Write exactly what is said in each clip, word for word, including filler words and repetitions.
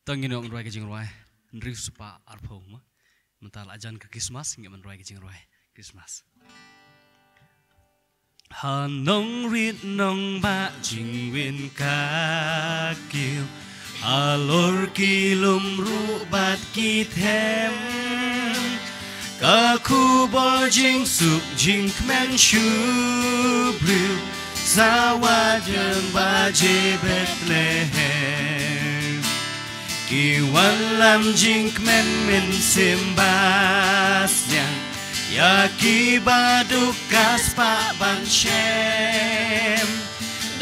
Tang ngin ym rwai ka jingrwai hynriew spah arphew ma. Mynta la jan ka Christmas, ngin ym rwai ka jingrwai Christmas. Ha nongrit nongbah jingwin ka kiew, halor ki lum ruh bad ki them, ka khubor jingsuk jingkmen shu briew, sa wad ïa baje Bethlehem. Ki wanlam jingkmen mynsiem ba sliang, ïa kiba duk ka spah ban shem.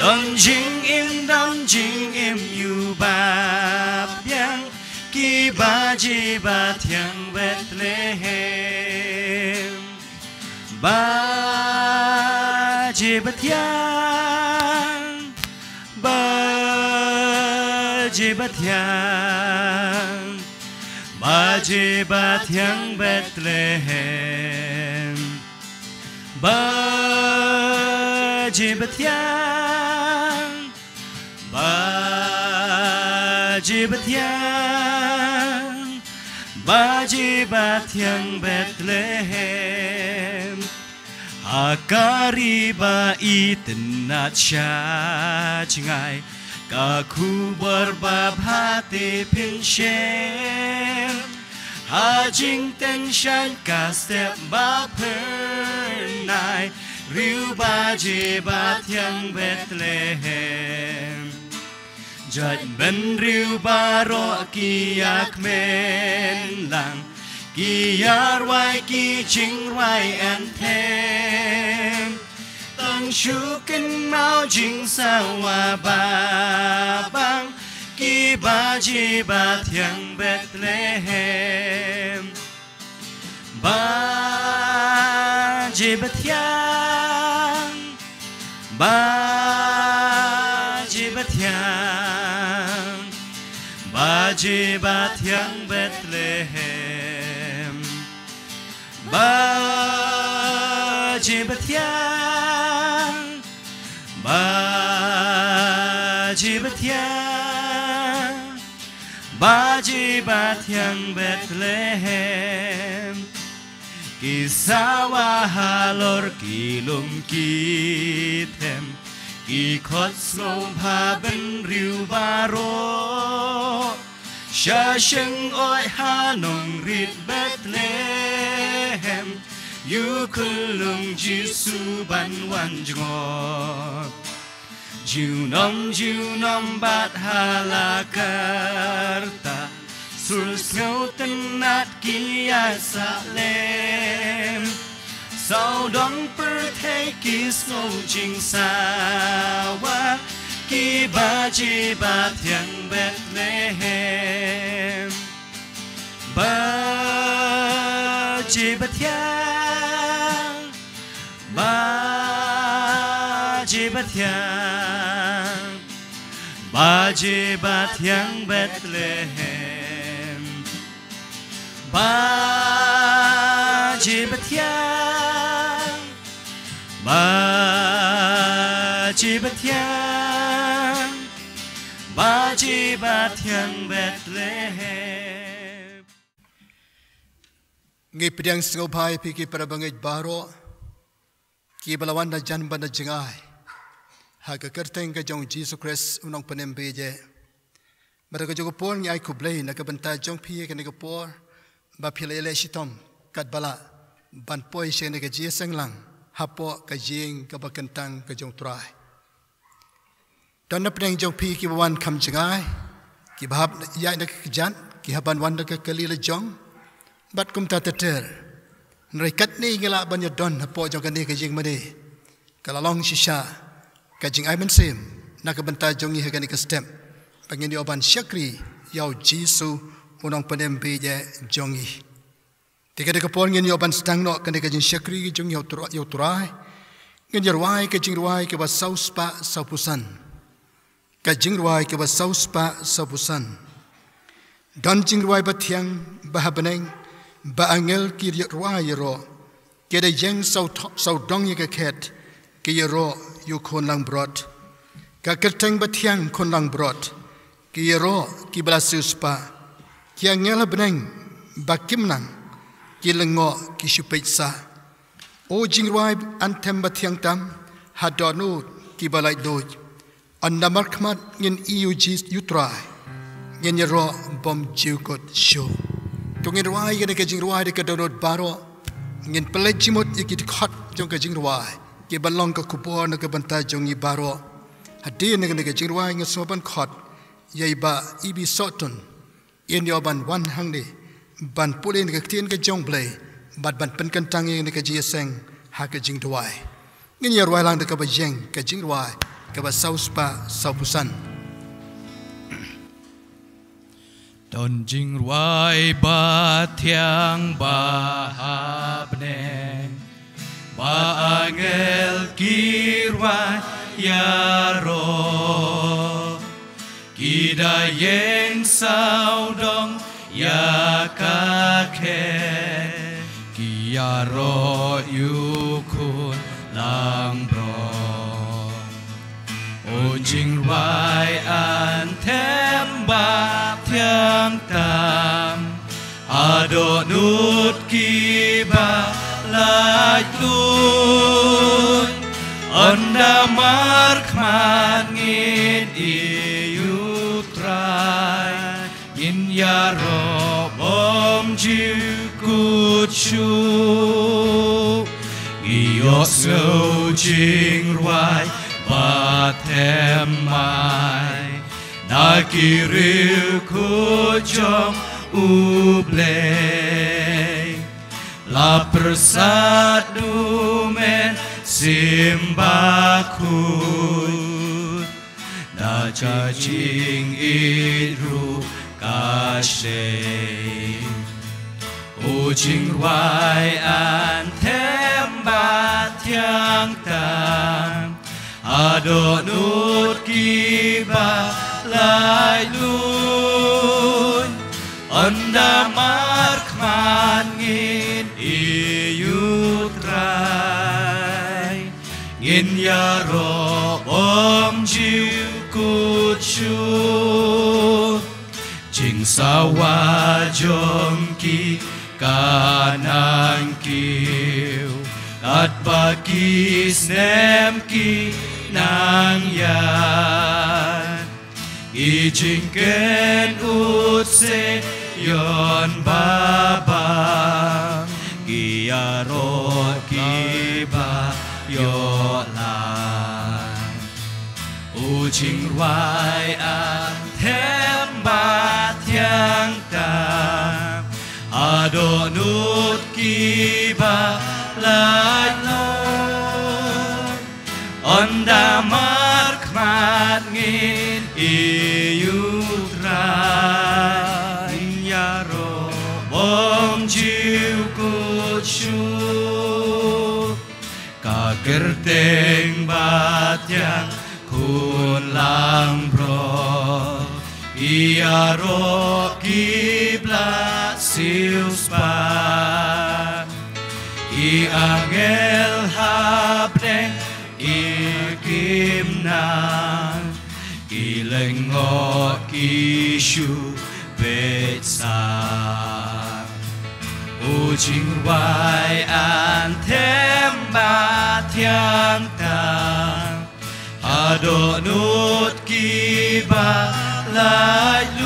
Don jingim, don jingim ïa u ba biang, ki baje bathiang Bethlehem. Baje bathiang, baje bathiang, baje bathiang Bethlehem. Baje bathiang, baje bathiang, baje bathiang Bethlehem. Ha ka ri ba itynnad sha jngai, ka khubor babha te phin shem. Ha jingteng shaiñ ka step ba phyrnai, riew baje bathiang Bethlehem. Jait bynriew baroh ki ïa kmen lang, ki ïa rwai ki jingrwai anthem. Tang shu kynmaw jingsawa ba bang, ki baje bathiang Bethlehem. Baje bathiang, baje bathiang, baje bathiang Bethlehem. Baje bathiang, baje bathiang, baje bathiang Bethlehem. Ki sawa halor ki lum ki them, ki khot sngewbha bynriew baroh. Sha shyngoid ha nongrit Bethlehem, ïa u khyllung Jisu ban wan jngoh. Junom junom bad ha la karta, sur sngewtynnad ki ïa sah lem. Sawdong pyrthei ki sngew jingsawa, ki baje bathiang Bethlehem. Baje bathiang, baje bathiang, baje bathiang Bethlehem. Baje bathiang, baje bathiang, baje bathiang Bethlehem. Ngi pdiang sngewbha ïa phi ki para bangeit baroh, kiba la wan da jan bad da jngai ha ka kyrteng ka jong u Jisu Khrist u nongpynim ba ïeit. Bad ha ka jong ka por ngi ai khublei na ka bynta jong phi ha kane ka por ba phi la ïaleh shitom katba lah ban poi sha kane ka jingïaseng lang hapoh ka ïing kaba kyntang ka jong u Trai. Don na pdeng jong phi kiba wan kham jngai, kiba hap ïaid na ka kjat, ki hap ban wan da ka kali la jong, bad kumta ter ter. Hynrei katne ngi lah ban ïadon hapoh jong kane ka jingmane, ka la long shisha ka jingai mynsiem na ka bynta jong ngi ha kane ka step, ba ngin ïoh ban shakri ïa u Jisu u nongpynim ba ïeit jong ngi. Te ka dei ka por ngin ïoh ban sdang noh kane ka jingshakri jong ngi ïa u Trai, ïa u Trai. Ngin ïa rwai ka jingrwai kaba saw spah saw phew san. Ka jingrwai kaba saw spah saw phew san. Don jingrwai bathiang ba ha bneng, ba angel ki rwai ïaroh. Ki da ïeng saw tho-, sawdong ïa ka khet, ki ïaroh ïa u khun langbrot. Ka kyrteng bathiang khun langbrot. Ki ïaroh kiba la siewspah, ki angel ha bneng ba kim nang, ki lyngngoh ki shu peit sah. O jingrwai anthem ba thiang tam, haduh nud kiba laitluid. Ynda markhmat ngin ïohi ïa U Trai, ngin ïaroh bymjukut shuh. To ngin rwai ïa kane ka jingrwai da ka dohnud baroh. Ngin pynleit jingmut ïa ki dkhot jong ka jingrwai, kiba long ka khubor na ka bynta jong ngi baroh. Hadien kane ka jingrwai nga sngewbha ban khot ïa i Bah E B Sohtun, in ïoh ban wan hangne ban pule na ka ktien ka jong U Blei bad ban pynkyntang ïa kane ka jingïaseng ha ka jingduwai. Ngin ïa rwai lang da kaba ïeng, ka jingrwai kaba sawspah sawphew san. Don jingrwai ba thiang ba ha bneng, ba angel ki rwai ïaroh, ki da ïeng sawdong ïa ka khet, ki ïaroh ïa u Khun langbrot. O jingrwai anthem ba thiang tam, haduh nud kiba laitluid. Ynda markhmat ngin ïohi ïa U Trai, ngin ïaroh bymjukut shuh. Ngi ïohsngew jingrwai ba thymmai na ki riewkhuid jong U Blei. La pyrsad u Mynsiem Bakhuid, da ka jingïeit ruh ka shei. O jingrwai anthem ba thiang tam, haduh nud kiba laitluid. Ynda markhmat ngin ïohi ïa U Trai, ngin ïaroh bymjukut shuh. Jingsawa jong ki kan nang kiew, katba ki snem ki nang ïaid. Ki jingkynnoh Zion babang, ki ïaroh kiba ïoh lad. O jingrwai anthem ba thiang tam, haduh nud kiba laitluid. Ynda markhmat ngin ïohi ïa U Trai, ngin ïaroh bymjukut shuh. Ka kyrteng ba thiang Khun langbrot, ki ïaroh kiba la siewspah. Ki angel ha bneng kim nang, ki lyngngoh ki shu peit sah. O jingrwai anthem ba thiang tam, haduh nud kiba laitluid.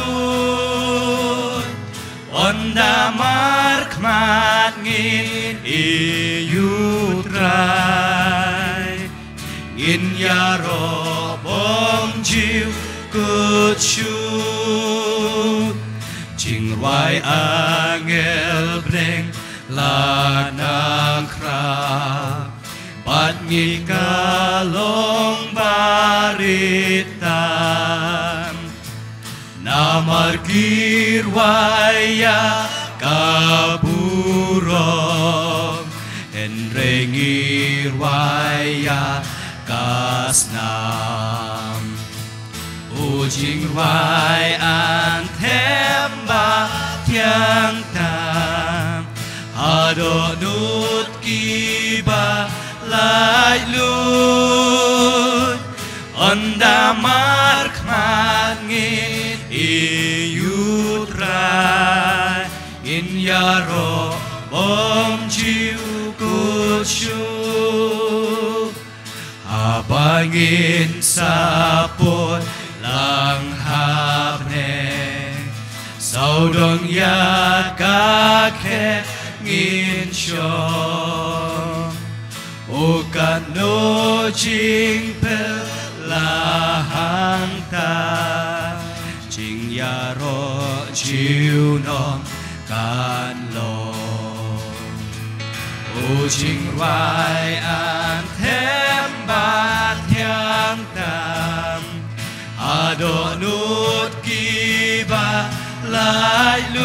Ynda markhmat ngin ïohi ïa U Trai, ngin ïaroh bymjukut shuh. Jingrwai angel bneng la nang khraw, bad ngi ka long ba rit tam. Namar ki rwai ïa ka burom, hynrei ngi rwai ïa ka snam. O jingrwai anthem ba thiang tam, haduh nud kiba laitluid. Ynda markhmat ngin Ïaroh bym ju kut shuh, haba ngin sa poi lang hapdeng, sawdong ïa ka khet ngin shong. O katno jingphylla hangta, jingïaroh junom kan long. O jingrwai anthem ba thiang tam, haduh nud kiba laitluid.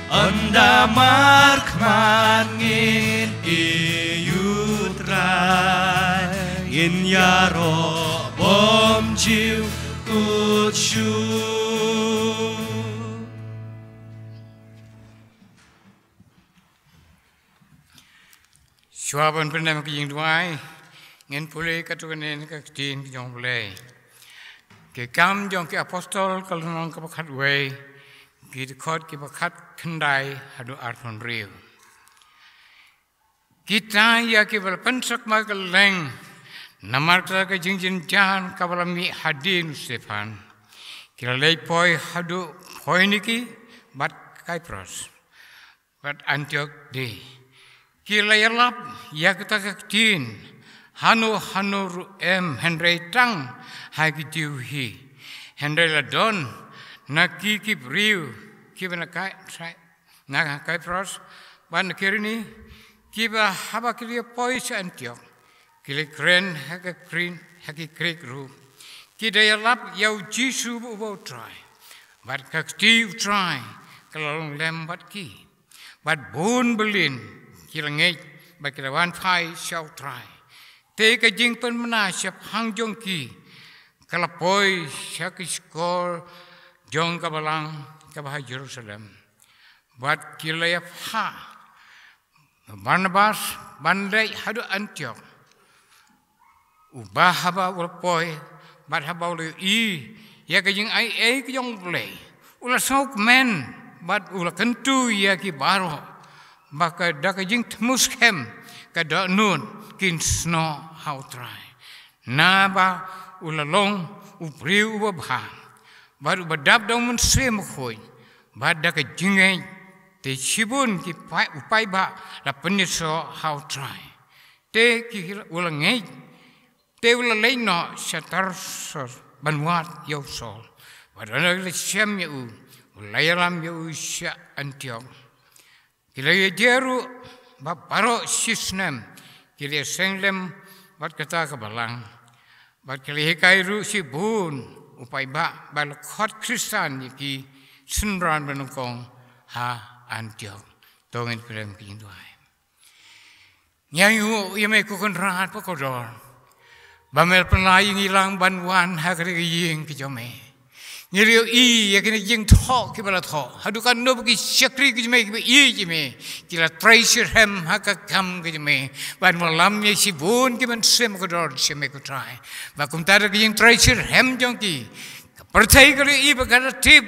Ynda markhmat ngin ïohi U Trai, ngin ïaroh bym ju kut shuh. Shuwa ban pyndem ka jingduwai, ngin pule katto katne na ka ktien ka jong U Blei. Ki Kam jong ki Apostol, ka lynnong kaba khatwei, ki dkhot kiba khatkhyndai haduh arphew hynriew. Kita ïa kiba la pynsakma kylleng namar kata ka jingjynjar kaba la mih hadien u Stephan, ki la leit poi haduh Phoiniki bad Kaipros bad Antiok de. Ki la ïalap ïa kata ka ktien hano hano ruh em, hynrei tang ha ki dieng hi. Hynrei la don na ki ki briew kiba na Kai-, na Kaipros bad na Kirene, kiba haba ki la ïa poi sha Antiok, ki la kren ha ka Kri-, ha ki Grik ruh. Ki da ïalap ïa U Jisu uba U Trai, bad ka kti U Trai ka la long lem bad ki. Bad bun byllien ki la ngeit bad ki la wan phai sha U Trai. Te ka jingpynbna shaphang jong ki ka la poi sha ki shkor jong ka balang kaba ha Jerusalem. Bad ki la ïa phah Barnabas ban leit haduh Antiok. Uba haba u la poi bad haba u la ïohi ïa ka jingai ei ka jong U Blei, u la sngewkmen bad u la kyntu ïa ki baroh ba ka da ka jingthmu skhem ka dohnud kin snoh ha U Trai. Naba u la long u briew uba bha bad uba dap da U Mynsiem Bakhuid, bad da ka jingngeit te shibun ki pai-, u paidbah la pynïasoh ha U Trai. Te ki la, u la ngeit, te u la leit noh sha Tarsos ban wad ïa u Saul. Bad haba u la shem ïa u, u la ïalam ïa u sha Antiok. Ki la ïa jia ruh ba baroh shi snem ki la ïaseng lem bad kata ka balang. Bad ki la hikai ruh shibun u paidbah ba la khot Khristan ïa ki synran ba nyngkong ha Antiok. To ngin pyrshang ki jingduwai. Ngi ainguh ïa me ko Kynrad ba kordor, ba me la pynlait ïa ngi lang ban wan ha ka ïing ka jong me. Ngi la ïohi ïa kine ki jingthoh kiba la thoh, haduh katno ba ki shakri ki jong me kiba ïeit ïa me ki la trei shitrhem ha ka kam ka jong me ban wallam ïa shibun ki mynsiem kordor sha me ko Trai. Ba kumta da ki jingtrei shitrhem jong ki, ka pyrthei ka la ïohi bad ka la tip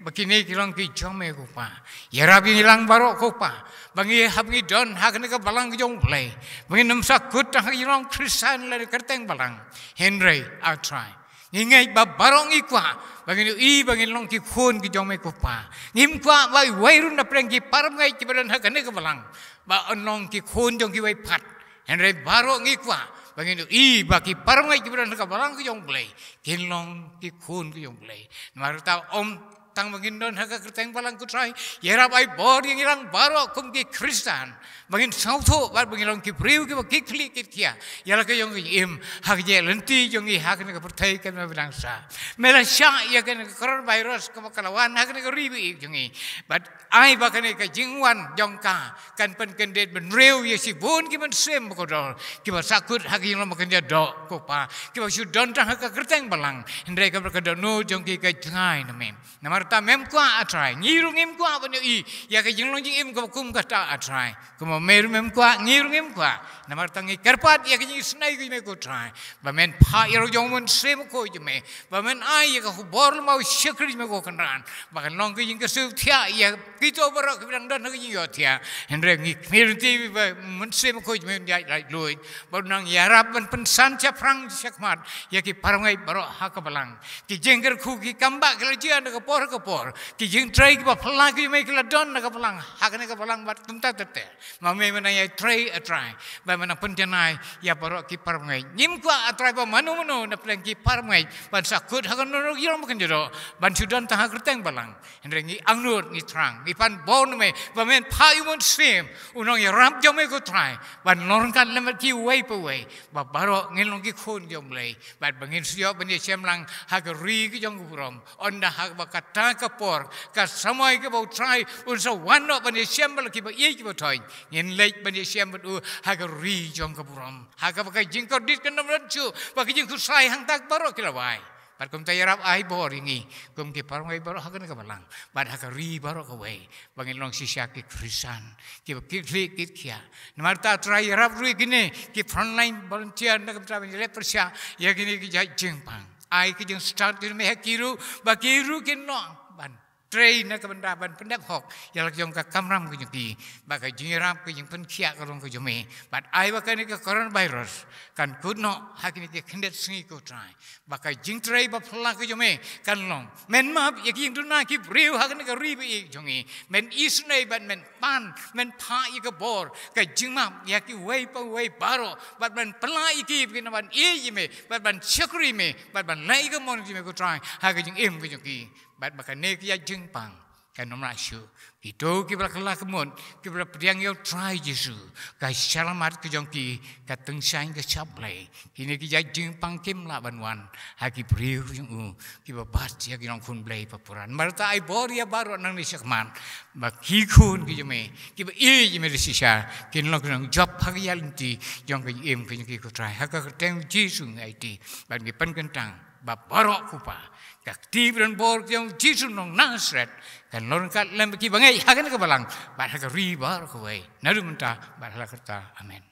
ba kine ki long ki jong me ko Kpa. Ïarap ïa ngi lang baroh ko Kpa, ba ngi hap ngi don ha kane ka balang ka jong U Blei, ba ngin ym sa kut tang ha ka jinglong Khristan lane kyrteng balang. Hynrei A Trai, ngi ngeit ba baroh ngi kwah ba ngin ïohi ba ngin long ki khun ki jong me ko Kpa. Ngim kwah ba iwei ruh na pdeng ki parabangeit kiba don ha kane ka balang ba yn long ki khun jong kiwei pat. Hynrei baroh ngi kwah ba ngin ïohi ba ki parabangeit kiba don ha ka balang ka jong U Blei kin long ki khun ki jong U Blei. Namar kata ym tang ba ngin don ha ka kyrteng balang ko Trai, ïarap ai bor ïa ngi lang baroh kum ki Khristan ba ngin sngewthuh bad ba ngin long ki briew kiba khih khlieh khit khia ïa la ka jong ka jingim ha ka jingïaid lynti jong ngi ha kane ka pyrthei kaba dang sah. Me la shah ïa kane ka coronavirus kaba ka la wan ha kane ka ri ba ïeit jong ngi, bad ai ba kane ka jingwan jong ka kan pynkyndit bynriew ïa shibun ki mynsiem ba kordor kiba sahkut ha ka jinglong ba kynja doh ko Kpa, kiba shu don tang ha ka kyrteng balang hynrei kaba ka dohnud jong ki ka jngai na me. Namar Ta mem kwah, A Trai, ngi ruh ngim kwah ban ïohi ïa ka jinglong jingim kaba kum kata, A Trai. Kumba me ruh mem kwah, ngi ruh ngim kwah. Namar ta ngi kyrpad ïa ka jingisynei ka jong me, ko Trai, ba men phah ïa la ka jong u Mynsiem Bakhuid jong me, ba men ai ïa ka khubor lem bad u shakri jong me, ko Kynrad, ba kan long ka jingkyrsiew thiah ïa kito baroh kiba dang don ha ka jingïohthiah. Hynrei ngi khmih lynti ba u Mynsiem Bakhuid jong me un ïaid laitluid, ba un nang ïarap ban pynsan shaphrang shakhmat ïa ki parabangeit baroh ha ka balang. Ki jingkyrkhu ki kam ba ki la jia na ka por ha ka por, ki jingtrei kiba phylla ki jong me ki la don na ka balang, ha kane ka balang bad kumta ter ter. Ma me men nang ïatrei, A Trai, ba men nang pynjanai ïa baroh ki parabangeit. Ngim kwah, A Trai, ba mano mano na pdeng ki parabangeit ban sa kut ha ka nongrok ïarap ba kan jadok, ban shu don tang ha ka kyrteng balang. Hynrei ngi angnud, ngi thrang, ngi pan bor na me, ba men phah ïa u Mynsiem u nongïarap jong me, ko Trai, ban long ryngkat lem bad kiwei pa wei, ba baroh ngin long ki khun jong U Blei, bad ba ngin sa ïoh ban ïashem lang ha ka ri ka jong ka burom. Ynda haba kata ka por, ka samoi kaba U Trai un sa wan noh ban ïashem bad kiba ïeit kiba thoiñ, ngin leit ban ïashem bad u ha ka ri jong ka burom, ha kaba ka jingkordit kan ym don shuh, ba ka jingkhuslai hangta baroh ki la wai. Bad kumta ïarap ai bor ïa ngi kum ki parabangeit baroh ha kane ka balang bad ha ka ri baroh kawei, ba ngin long shisha ki Khristan kiba kitkhlieh kitkhiah. Namar ta, Trai, ïarap ruh ïa kine ki frontline volunteer na ka bynta ban ïaleh pyrshah ïa kine ki jait jingpang. Ai ka jingstad jong me ha ki ruh, ba ki ruh kin long ban trei na ka bynta ban pyndep hok ïa la ka jong ka kamram ka jong ki, ba ka jingïarap, ka jingpynkhiah ka long ka jong me. Bad ai ba kane ka coronavirus kan kut noh ha kine ki khyndiat sngi, ko Trai, ba ka jingtrei ba phylla ka jong me kan long. Men map ïa ki jingduna ki briew ha kane ka ri ba ïeit jong ngi. Men isynei bad men pan, men phah ïa ka bor, ka jingmap ïa kiwei pa wei baroh, bad men pynlah ïa ki ba kin nang ban ïeit ïa me, bad ban shakri me, bad ban leh ïa ka mon jong me, ko Trai, ha ka jingim ka jong ki. Bad ba kane ka jait jingpang kan ym lah shuh. Kito kiba la kylla ka mut, kiba la pdiang ïa U Trai Jisu, ka shyllangmat ka jong ki ka tyngshaiñ ka shap Blei. Kine ki jait jingpang kim lah ban wan ha ki briew jong u kiba bat ïa ki nongkhun Blei ba pura. Namar ta ai bor ïa baroh nangne shakhmat, ba ki khun ki jong me kiba ïeit ïa me da shisha kin long ki nongjop ha ka ïaid lynti jong ka jingim ka jong ki, ko Trai. Ha ka kyrteng Jisu ngi aiti bad ngi pynkyntang ba baroh, ko Pa, ka kti ba don bor ka jong Jisu nong Nasaret kan long ryngkat lem bad kiba ngeit ha kane ka balang bad ha ka ri baroh kawei, naduh mynta bad hala karta. Amen.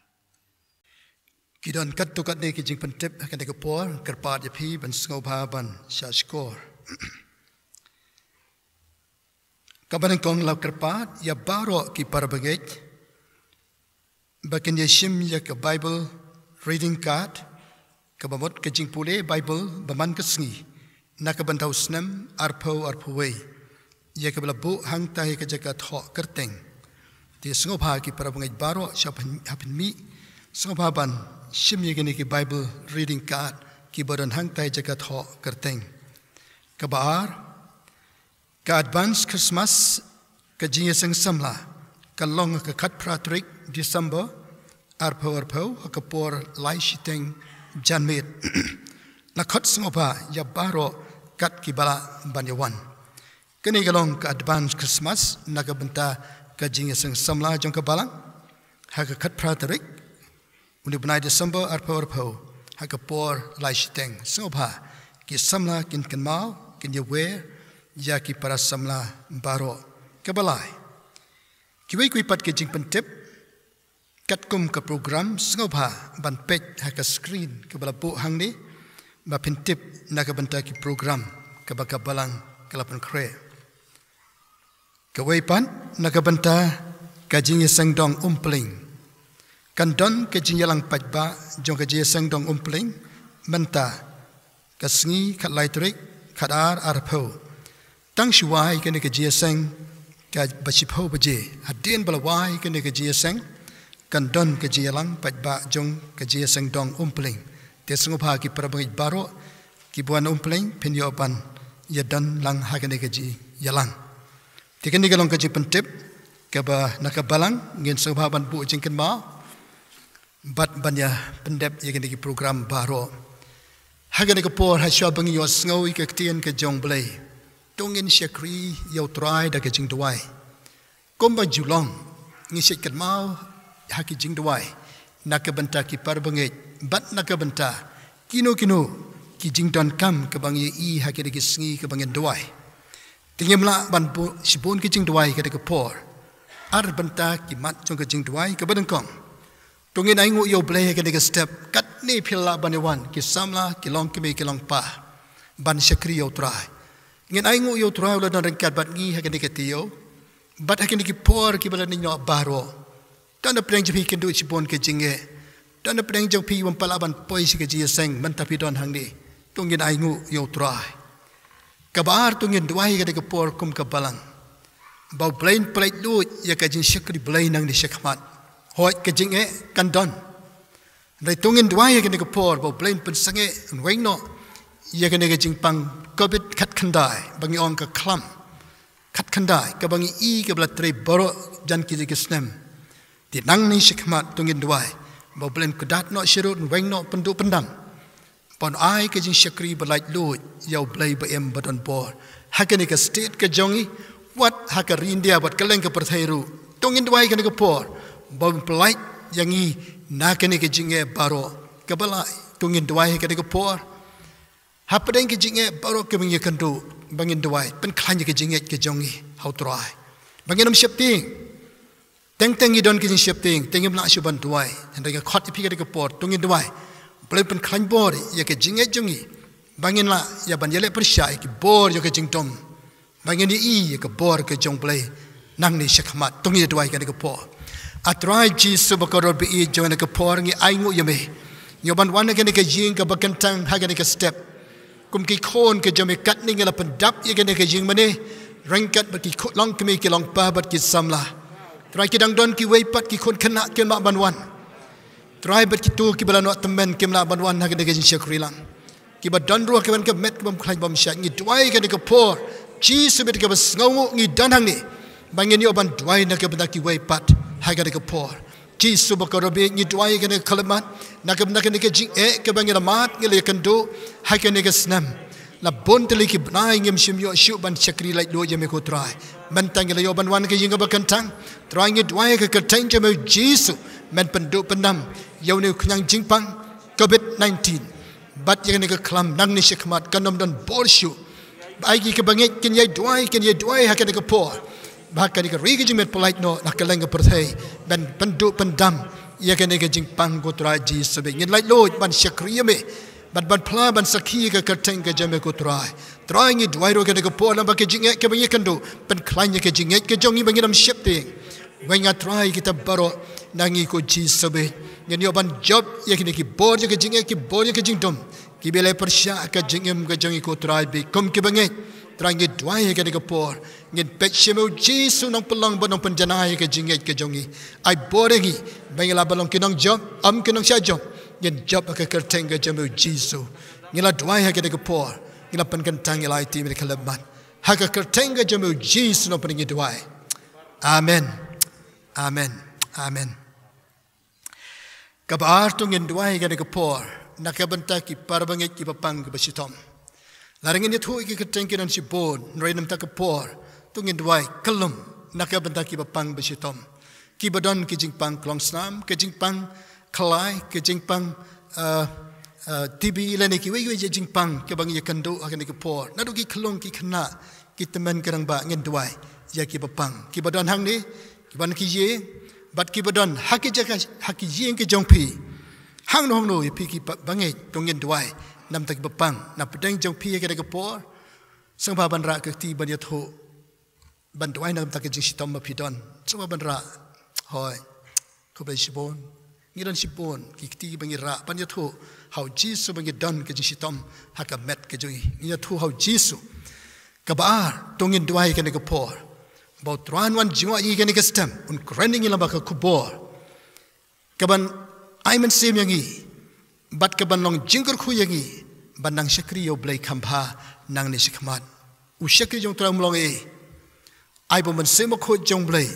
Ki don katto katne ki jingpyntip ha kane ka por, kyrpad ïa phi ban sngewbha ban shahshkor. Kaba nyngkong, la kyrpad ïa baroh ki parabangeit ba kin ïashim ïa ka Bible reading card, kaba mut ka jingpule Bible ba man ka sngi na ka bynta u snem arphew arphew wei, ïa kaba la buh hangta ha ka jaka thoh kyrteng. Te sngewbha ki parabangeit baroh sha pyn-, ha pynmih, sngewbha ban shim ïa kine ki Bible reading card kiba don hangta ha ka jaka thoh kyrteng. Kaba ar, ka Advance Christmas, ka jingïaseng samla, ka long ha ka khatphra tarik December arphew arphew, ha ka por lai shiteng janmiet. La khot sngewbha ïa baroh kat kiba lah ban ïawan. Kane ka long ka Advance Christmas na ka bynta ka jingïaseng samla jong ka balang ha ka khatphra tarik une u bnai December arphew arphew, ha ka por lai shiteng. Sngewbha ki samla kin kynmaw, kin ïawer ïa ki para samla baroh. Kaba lai, kiwei kiwei pat ki jingpyntip katkum ka program, sngewbha ban peit ha ka screen kaba la buh hangne, ba phin tip na ka bynta ki program kaba ka balang ka la pynkhreh. Kawei pat, na ka bynta ka jingïaseng dong Umpling, kan don ka jingïalang paidbah jong ka jingïaseng dong Umpling mynta ka sngi khatlai tarik khatar arphew. Tang shu wai kane ka jingïaseng kaba shiphew baje. Hadien ba la wai kane ka jingïaseng, kan don ka jingïalang paidbah jong ka jingïaseng dong Umpling. Te sngewbha ki parabangeit baroh kiba wan Umpling, phin ïoh ban ïadon lang ha kane ka jingïalang. Te kane ka long ka jingpyntip kaba na ka balang, ngin sngewbha ban buh jingkynmaw bad ban ïa pyndep ïa kine ki program baroh. Ha kane ka por, ha shuwa ba ngin ïohsngew ïa ka ktien ka jong U Blei, to ngin shakri ïa U Trai da ka jingduwai. Kumba ju long, ngin shait kynmaw ha ki jingduwai na ka bynta ki parabangeit bad na ka bynta kino kino ki jingdonkam kaba ngi ïohi ha kine ki sngi kaba ngin duwai. Te ngim lah ban buh shibun ki jingduwai ha kane ka por. Ar bynta ki mat jong ka jingduwai kaba nyngkong. To ngin ainguh ïa U Blei ha kane ka step, katne phi lah ban ïa wan, ki samla, ki longkmie, ki longpa, ban shakri ïa U Trai. Ngin ainguh ïa U Trai u la don ryngkat bad ngi ha kane ka taïew bad ha kine ki por kiba la ïaid noh baroh. Don napdeng jong phi kynduh shibun ki jingeh. Don napdeng jong phi bym pat lah ban poi sha ka jingïaseng, mynta phi don hangne. To ngin ainguh ïa U Trai. Kaba ar, to ngin duwai ha kane ka por kum ka balang ba U Blei un pyllait luid ïa ka jingshakri Blei nangne shakhmat. Hooid, ka jingeh kan don. Hynrei to ngin duwai ha kane ka por ba U Blei un pynsangeh, un weng noh ïa kane ka jingpang covid khatkhyndai, ba ngi ong ka khlam khatkhyndai, kaba ngi i kaba la trei baroh jan kine ki snem. Te nangne shakhmat to ngin duwai ba U Blei un kdat noh sharud, un weng noh, pynduh pyndam, ban ai ka jingshakri ba laitluid ïa U Blei ba im ba don bor ha kane ka state ka jong ngi, wat ha ka ri India bad kylleng ka pyrthei ruh. To ngin duwai ha kane ka por ba un pyllait ïa ngi na kane ka jingeh baroh kaba la. To ngin duwai ha kane ka por. Hapdeng ki jingeh baroh kiba ngi ïakynduh, ba ngin duwai, pynkhlaiñ ïa ki jingngeit ki jong ngi ha U Trai, ba ngin ym sheptieng. Teng teng ngi don ki jingsheptieng, te ngim lah shuh ban duwai. Hynrei nga khot ïa phi ha kane ka por, to ngin duwai, Blei pynkhlaiñ bor ïa ki jingngeit jong ngi, ba ngin lah ïa ban ïaleh pyrshah ïa ki bor ïa ki jingdum, ba ngin ïohi ïa ka bor ka jong U Blei nangne shakhmat. To ngin duwai ha kane ka por. A Trai Jisu ba kordor baieit, ha kane ka por ngi ainguh ïa me. Ngi ïoh ban wan ha kane ka ïing kaba kyntang, ha kane ka step. Kum ki khun ki jong me, katne ngi la pyndap ïa kane ka ïing mane ryngkat bad ki khun, longkmie, ki longpa bad ki samla. Trai, ki dang don kiwei pat ki khun khynnah kim lah ban wan. Trai, bad kito kiba la noh tymmen kim lah ban wan ha kane ka jingshakri lang. Kiba don ruh kiba, ka met kaba ym khlaiñ bym shait, ngi duwai ha kane ka por, Jisu bad kaba sngewnguh ngi don hangne, ba ngin ïoh ban duwai na ka bynta kiwei pat ha kane ka por. Jisu ba kordor baieit, ngi duwai ha kane ka khyllipmat na ka bynta kane ka jingeh kaba ngi la mad, ngi la ïakynduh ha kane ka snem. La bun tylli ki bnai ngim shym ïoh shuh ban shakri laitluid ïa me ko Trai. Mynta ngi la ïoh ban wan ha ka ïing kaba kyntang. Trai, ngi duwai ha ka kyrteng jong me Jisu, men pynduh pyndam ïa une u khñiang jingpang covid nineteen. Bad ïa kane ka khlam nangne shakhmat kan ym don bor shuh. Ba ai ki kaba ngeit kin ïai duwai, kin ïai duwai ha kane ka por, ba ha kane ka ri ka jingmyntoi pyllait noh na kylleng ka pyrthei, ban pynduh pyndam ïa kane ka jingpang ko Trai Jisu baieit. Ngin laitluid ban shakri ïa me bad ban phla, ban sakhi ïa ka kyrteng ka jong me ko Trai. Trai, ngi duwai ruh ha kane ka por, lem bad ka jingeh kaba ngi ïakynduh, pynkhlaiñ ïa ka jingngeit ka jong ngi ba ngin ym sheptieng. Weng, A Trai, kita baroh na ngi ko Jisu baieit. Ngin ïoh ban jop ïa kine ki bor ïa ka jingeh, ki bor ïa ka jingdum, kiba ïaleh pyrshah ka jingim ka jong ngi ko Trai baieit. Kum kiba ngeit, Trai, ngi duwai ha kane ka por, ngin peit sha me u Jisu, nongpynlong bad nongpynjanai ïa ka jingngeit ka jong ngi. Ai bor ïa ngi ba ngin lah ban long ki nongjop, ym ki nongshah jop. Ngin jop ha ka kyrteng ka jong me u Jisu. Ngi la duwai ha kane ka por, ngi la pynkyntang, ngi la aiti ïa me ha ka khyllipmat. Ha ka kyrteng ka jong me u Jisu, nongpynim, ngi duwai. Amen. Amen. Amen. Kaba ar, to ngin duwai ha kane ka por na ka bynta ki para bangeit kiba pang kiba shitom. Lada ngin ïathuh ïa ki kyrteng ki don shibun, hynrei namar ka por, to ngin duwai kyllum na ka bynta kiba pang ba shitom, kiba don ki jingpang klongsnam, ki jingpang khlai, ki jingpang, eh, eh, T B lane kiwei kiwei ki jingpang kiba ngi ïakynduh ha kane ka por. Naduh ki khyllung, ki khynnah, ki tymmen, ki rangbah, ngin duwai ïa kiba pang, kiba don hangne, kiba don ha ki ïing, bad kiba don ha ki jaka, ha ki ïing ki jong phi. Hangno hangno ïa phi ki ba, bangeit, to ngin duwai namar kiba pang na pdeng jong phi ha kane ka por. Sngewbha ban rah ka kti ban ïathuh, ban duwai namar ka jingshitom ba phi don. Sngewbha ban rah. Hooid. Khublei shibun. Ngi don shibun ki kti ba ngi rah ban ïathuh ha u Jisu ba ngi don ka jingshitom ha ka met ka jong ngi. Ngi ïathuh ha u Jisu. Kaba ar, to ngin duwai ha kane ka por ba u Trai un wan jngoh ïa ngi ha kane ka step, un kren ïa ngi lyngba ka khubor, kaban ai mynsiem ïa ngi bad kaban long jingkyrkhu ïa ngi ban nang shakri ïa u Blei kham bha nangne shakhmat. U shakri jong u Trai um long ei? Ai ba u Mynsiem Bakhuid jong u Blei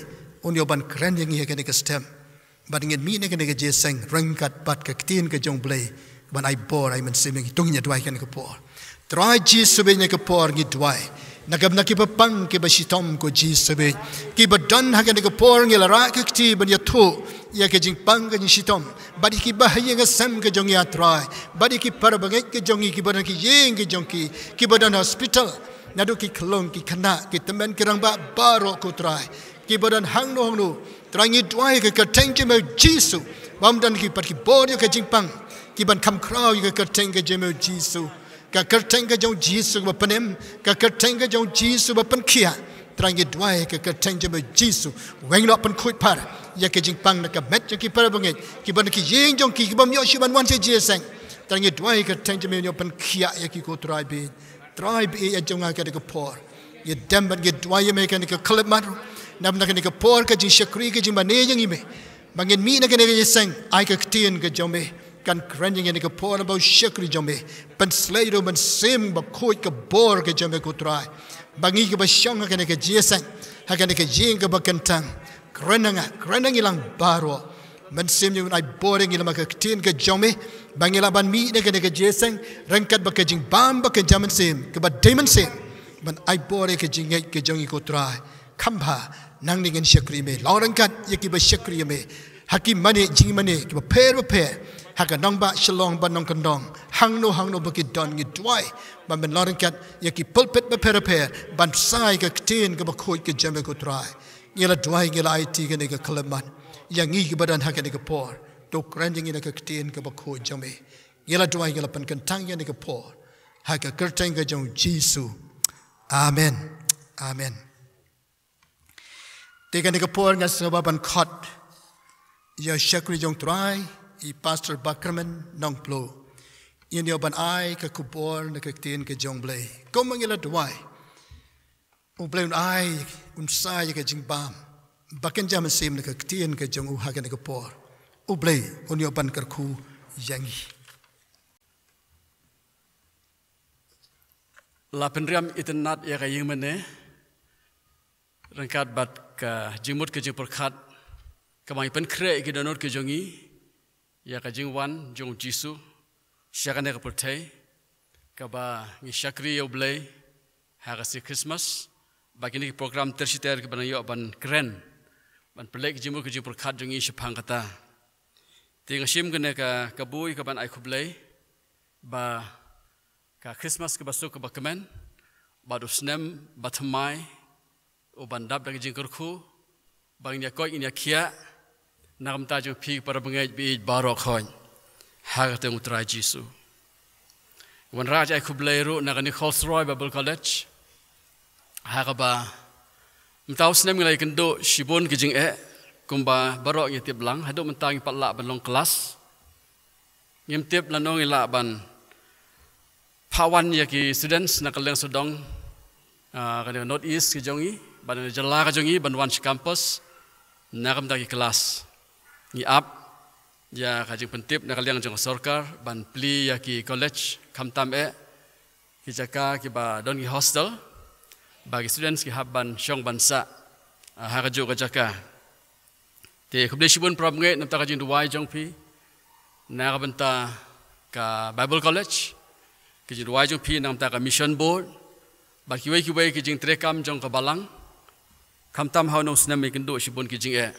un ïoh ban kren ïa ngi ha kane ka step, bad ngin mih na kane ka jingïaseng ryngkat bad ka ktien ka jong u Blei, ban ai bor, ai mynsiem ïa ngi. To ngin ïa duwai ha kane ka por. Trai Jisu baieit, ha kane ka por ngi duwai na ka bynta kiba pang kiba shitom ko Jisu baieit, kiba don ha kane ka por. Ngi la rah ka kti ban ïathuh ïa ka jingpang ka jingshitom bad ïa kiba ha ïing ha sem ka jong ngi, A Trai, bad ïa ki para bangeit ka jong ngi kiba don ha ki ïing ka jong ki, kiba don ha hospital, Naduh ki khyllung, ki khynnah, ki tymmen, ki rangbah baroh, ko Trai, kiba don hangno hangno. Trai, ngi duwai ha ka kyrteng jong me, Jisu, ba ym don ki pat ki bor ïa ka jingpang kiban kham khraw ïa ka kyrteng ka jong me, Jisu. Ka kyrteng ka jong Jisu ba pynim, ka kyrteng ka jong Jisu ba pynkhiah. Trai, ngi duwai ha ka kyrteng jong me, Jisu, weng noh, pynkhuid phar ïa ka jingpang na ka met jong ki para bangeit, kiba na ki ïing jong ki, kibym ïoh shuh ban wan sha jingïaseng. Trai, ngi duwai ha ka kyrteng jong me, ïoh pynkhiah ïa ki, ko Trai, bad Trai, bad ïa jong nga ha kane ka por, ïa dem bad ngi duwai ïa me ha kane ka khyllipmat, namar na kane ka por ka jingshakri, ka jingmane jong ngi ïa me, ba ngin mih na kane ka jingïaseng, ai ka ktien ka jong me kan kren ïa ngi ha kane ka por, namar ba u shakri jong me, pynsleh ïa u Mynsiem Bakhuid, ka bor ka jong me, ko Trai, ba ngi kiba shong ha kane ka jingïaseng, ha kane ka ïing kaba kyntang, kren ha nga, kren ha ngi lang baroh. Mynsiem, ïa u ban ai bor ïa ngi lem bad ka ktien ka jong me, ba ngin lah ban mih na kane ka jingïaseng ryngkat bad ka jingbam bad ka jingmynsiem kaba dei mynsiem, ban ai bor ïa ka jingngeit ka jong ngi, ko Trai. Kham bha, nangne ngin shakri ïa me, long ryngkat ïa kiba shakri ïa me ha ki mane jingmane kiba pher bapher, ha ka nongbah Shillong bad nongkyndong, hangno hangno ba ki don, ngi duwai ba men long ryngkat ïa ki pulpit bapher bapher ban pynshai ka ktien kaba khuid ka jong me, ko Trai. Ngi la duwai, ngi la aiti kane ka khyllipmat ïa ngi kiba don ha kane ka por. To kren ïa ngi na ka ktien kaba khuid jong me. Ngi la duwai, ngi la pynkyntang ïa kane ka por ha ka kyrteng ka jong u Jisu. Amen. Amen. Te ha kane ka por nga sngewbha ban khot ïa u shakri jong u Trai, i Pastor Bakerman Nongplo, ïa u ban ai ka khubor na ka ktien ka jong u Blei. Kumba ngi la duwai, u Blei un ai, un sa ïa ka jingbam ba kan jia mynsiem na ka ktien ka jong u ha kane ka por. U Blei un ïoh ban kyrkhu ïa ngi. La pynriam itynnad ïa ka ïing mane ryngkat bad ka jingmut ka jingpyrkhat, kaba ngi pynkhreh ïa ki dohnud ka jong ngi ïa ka jingwan jong u Jisu sha kane ka pyrthei, kaba ngi shakri ïa u Blei ha ka sngi Christmas, ba kine ki program ter shi ter kiba nang ïoh ban kren, ban pynleit ki jingmut ki jingpyrkhat jong ngi shaphang kata. Te nga shim kane ka kabu ïa ka ban ai khublei ba ka Christmas kaba suk kaba kmen bad u snem bathymmai u ban dap da ka jingkyrkhu, ba ngin ïa koit, ngin ïa khiah na ka bynta jong phi ki para bangeit ba ïeit baroh khoit ha ka kyrteng u Trai Jisu. Wanrah jingkhublei ruh na ka Nichols Roy Bible College, ha kaba mynta u snem ngi la ïakynduh shibun ki jingeh, kumba baroh ngi tip lang, haduh mynta ngim pat lah ban long klas. Ngim tip lano ngi lah ban phah wan ïa ki students na ka liang sawdong, ah, ka North East ka jong ngi, bad na ka jylla ka jong ngi, ban wan sha campus na ka bynta ki klas. Ngi ap ïa ka jingpyntip na ka liang jong ka sorkar ban plie ïa ki college, khamtam eh ki jaka kiba don ki hostel, ba ki students ki hap ban shong ban sah, ah, ha kajuh ka jaka. Te khublei shibun para bangeit na ka bynta ka jingduwai jong phi na ka bynta ka Bible College, ka jingduwai jong phi na ka bynta ka Mission Board, bad kiwei kiwei ki jingtreikam jong ka balang, khamtam ha une u snem ba ngi ïakynduh shibun ki jingeh.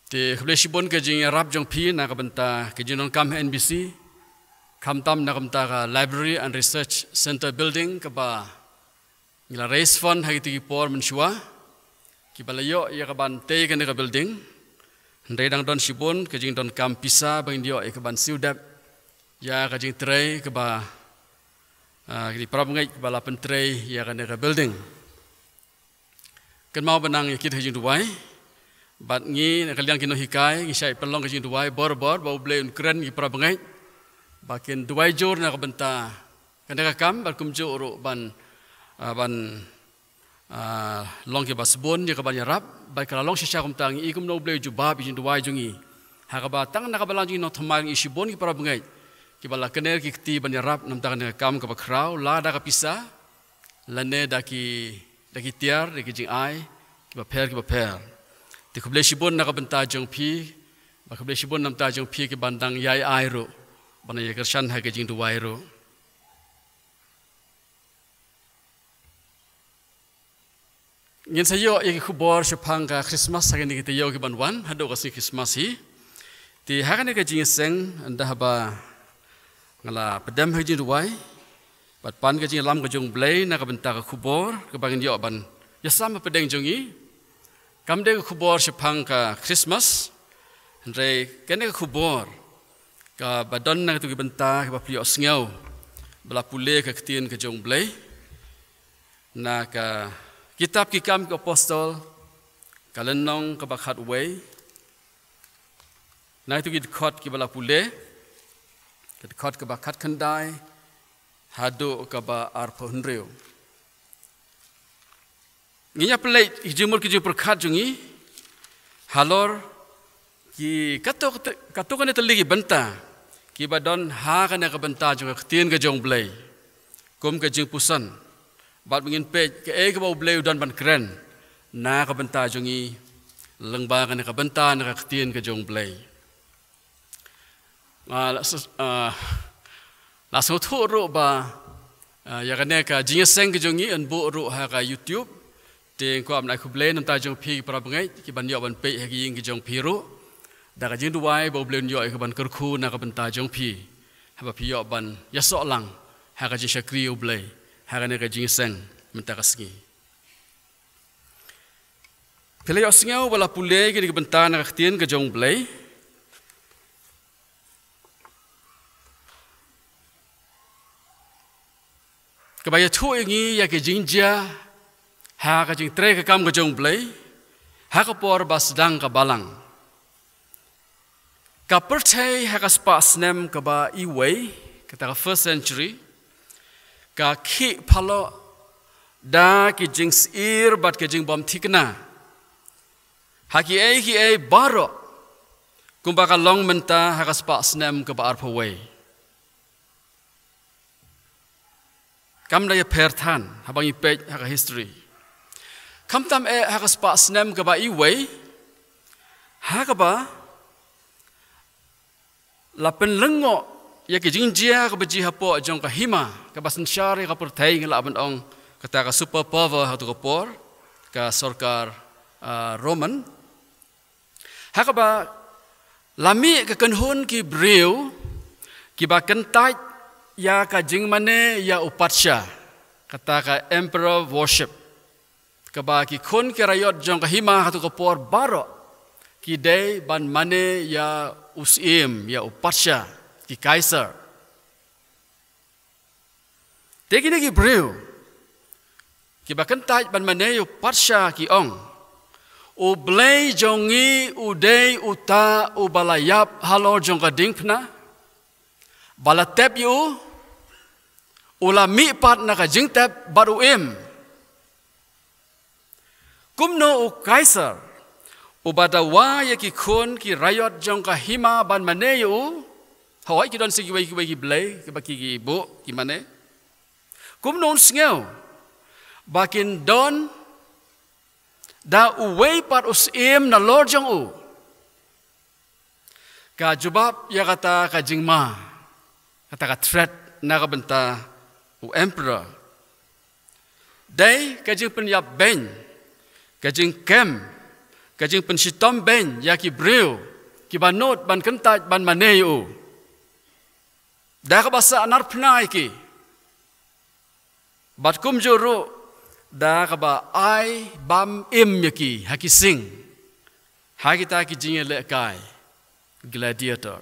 Te khublei shibun ka jingïarap jong phi na ka bynta ka jingdonkam ha N B C, khamtam na ka bynta ka Library and Research Centre Building, kaba ngi la raise fund ha kito ki por mynshuwa, kiba la ïoh ïa ka ban tei kane ka building. Hynrei dang don shibun ka jingdonkam pisa ba ngin ïoh ïa ka ban siew dep ïa ka jingtrei kaba, ah, ki para bangeit kiba la pyntrei ïa kane ka building. Kynmaw ba nang ïa kit ha jingduwai, bad ngi na ka liang ki nonghikai ngi shait pynlong ka jingduwai bor bor ba u Blei un kren ki para bangeit ba kin duwai jur na ka bynta kane ka kam, bad kumjuh ruh ban, ah, ban, ah, long kiba sbun ïa ka ban ïarap, bad ka la long shisha kumta. Ngi i kumno u Blei u jubab ïa ka jingduwai jong ngi, ha kaba tang na ka balang jong ngi nongthymmai ngi i shibun ki para bangeit kiba la kner ki kti ban ïarap na ka bynta kane ka kam kaba khraw, la da ka pisa, lane da ki, da ki tiar, da ki jingai kiba pher kiba pher. Te khublei shibun na ka bynta jong phi, bad khublei shibun na ka bynta jong phi kiba dang ïai ai ruh, ban ïa kyrshan ha ka jingduwai ruh. Ngin sa ïoh ïa ki khubor shaphang ka Christmas ha kine ki taïew ki ban wan, haduh ka sngi Christmas hi. Te ha kane ka jingïaseng, ynda haba nga la pdem ha ka jingduwai, Bad pan ka jingïalam ka jong U Blei na ka bynta ka khubor kaba ngin ïoh ban ïasam hapdeng jong ngi. Kam dei ka khubor shaphang ka Christmas. Hynrei kane ka khubor kaba don na katu ki bynta kaba phi ïohsngew ba la pule ka ktien ka jong U Blei na ka kitab Ki Kam ki Apostol, ka lynnong kaba khatwei, na katu ki dkhot kiba la pule, ka dkhot kaba khatkhyndai haduh kaba arphew hynriew. Ngin ïa pynleit ki jingmut ki jingpyrkhat jong ngi halor ki kato, kato kane tylli ki bynta kiba don ha kane ka bynta jong ka ktien ka jong U Blei kum ka jingpuson. Bad ngin peit kaei kaba U Blei u don ban kren na ka bynta jong ngi lyngba kane ka bynta na ka ktien ka jong U Blei. Ah, la s-, ah, la sngewthuh ruh ba, ah, ïa kane ka jingïaseng ka jong ngi yn buh ruh ha ka YouTube. Te nga kwah ban ai khublei na ka bynta jong phi ki para bangeit kiban ïoh ban peit ha ki ïing ki jong phi ruh. Da ka jingduwai ba U Blei un ïoh ïa kaban kyrkhu na ka bynta jong phi haba phi ïoh ban ïasoh lang ha ka jingshakri U Blei ha kane ka jingïaseng mynta ka sngi. Phi la ïohsngew ba la pule kine ki bynta na ka ktien ka jong U Blei kaba ïathuh ïa ngi ïa ka jingjia ha ka jingtrei ka kam ka jong U Blei ha ka por ba sdang ka balang. Ka pyrthei ha ka spah snem kaba iwei, kata ka first century, ka khih phaloh da ki jingsyier bad ka jingbym thikna ha kiei kiei baroh, kumba ka long mynta ha ka spah snem kaba arphew wei. Kam da ïapher than haba ngi peit ha ka history. Khamtam eh ha ka spah snem kaba iwei, ha kaba la pynlyngngoh ïa ka jingjia kaba jia hapoh jong ka hima kaba synshar ïa ka pyrthei, ngi lah ban ong kata ka super power ha katu ka por, ka sorkar, ah, Roman. Ha kaba la mih ka kynhun ki briew kiba kyntait ïa ka jingmane ïa u patsha, kata ka emperor worship, kaba ki khun ki raiot jong ka hima ha katu ka por baroh ki dei ban mane ïa u syiem, ïa u patsha, ki Kaisar. Te kine ki briew kiba kyntait ban mane ïa u patsha ki ong, U Blei jong ngi u dei uta uba la ïap halor jong ka diengphna, ba la tep ïa u, u la mihpat na ka jingtep bad u im. Kumno u Kaisar uba dawa ïa ki khun ki raiot jong ka hima ban mane ïa u? Hooid, ki don sa kiwei kiwei ki blei kiba ki, ki buh, ki mane. Kumno un sngew ba kin don da uwei pat u syiem nalor jong u? Ka jubab ïa kata ka jingma, kata ka threat na ka bynta u emperor, dei ka jingpynïap beiñ, ka jingkem, ka jingpynshitom beiñ ïa ki briew kiba nud ban kyntait ban mane ïa u, da kaba sahnarphna ïa ki. Bad kumjuh ruh da kaba ai bam im ïa ki ha ki sing ha kita ki jingïalehkai gladiator.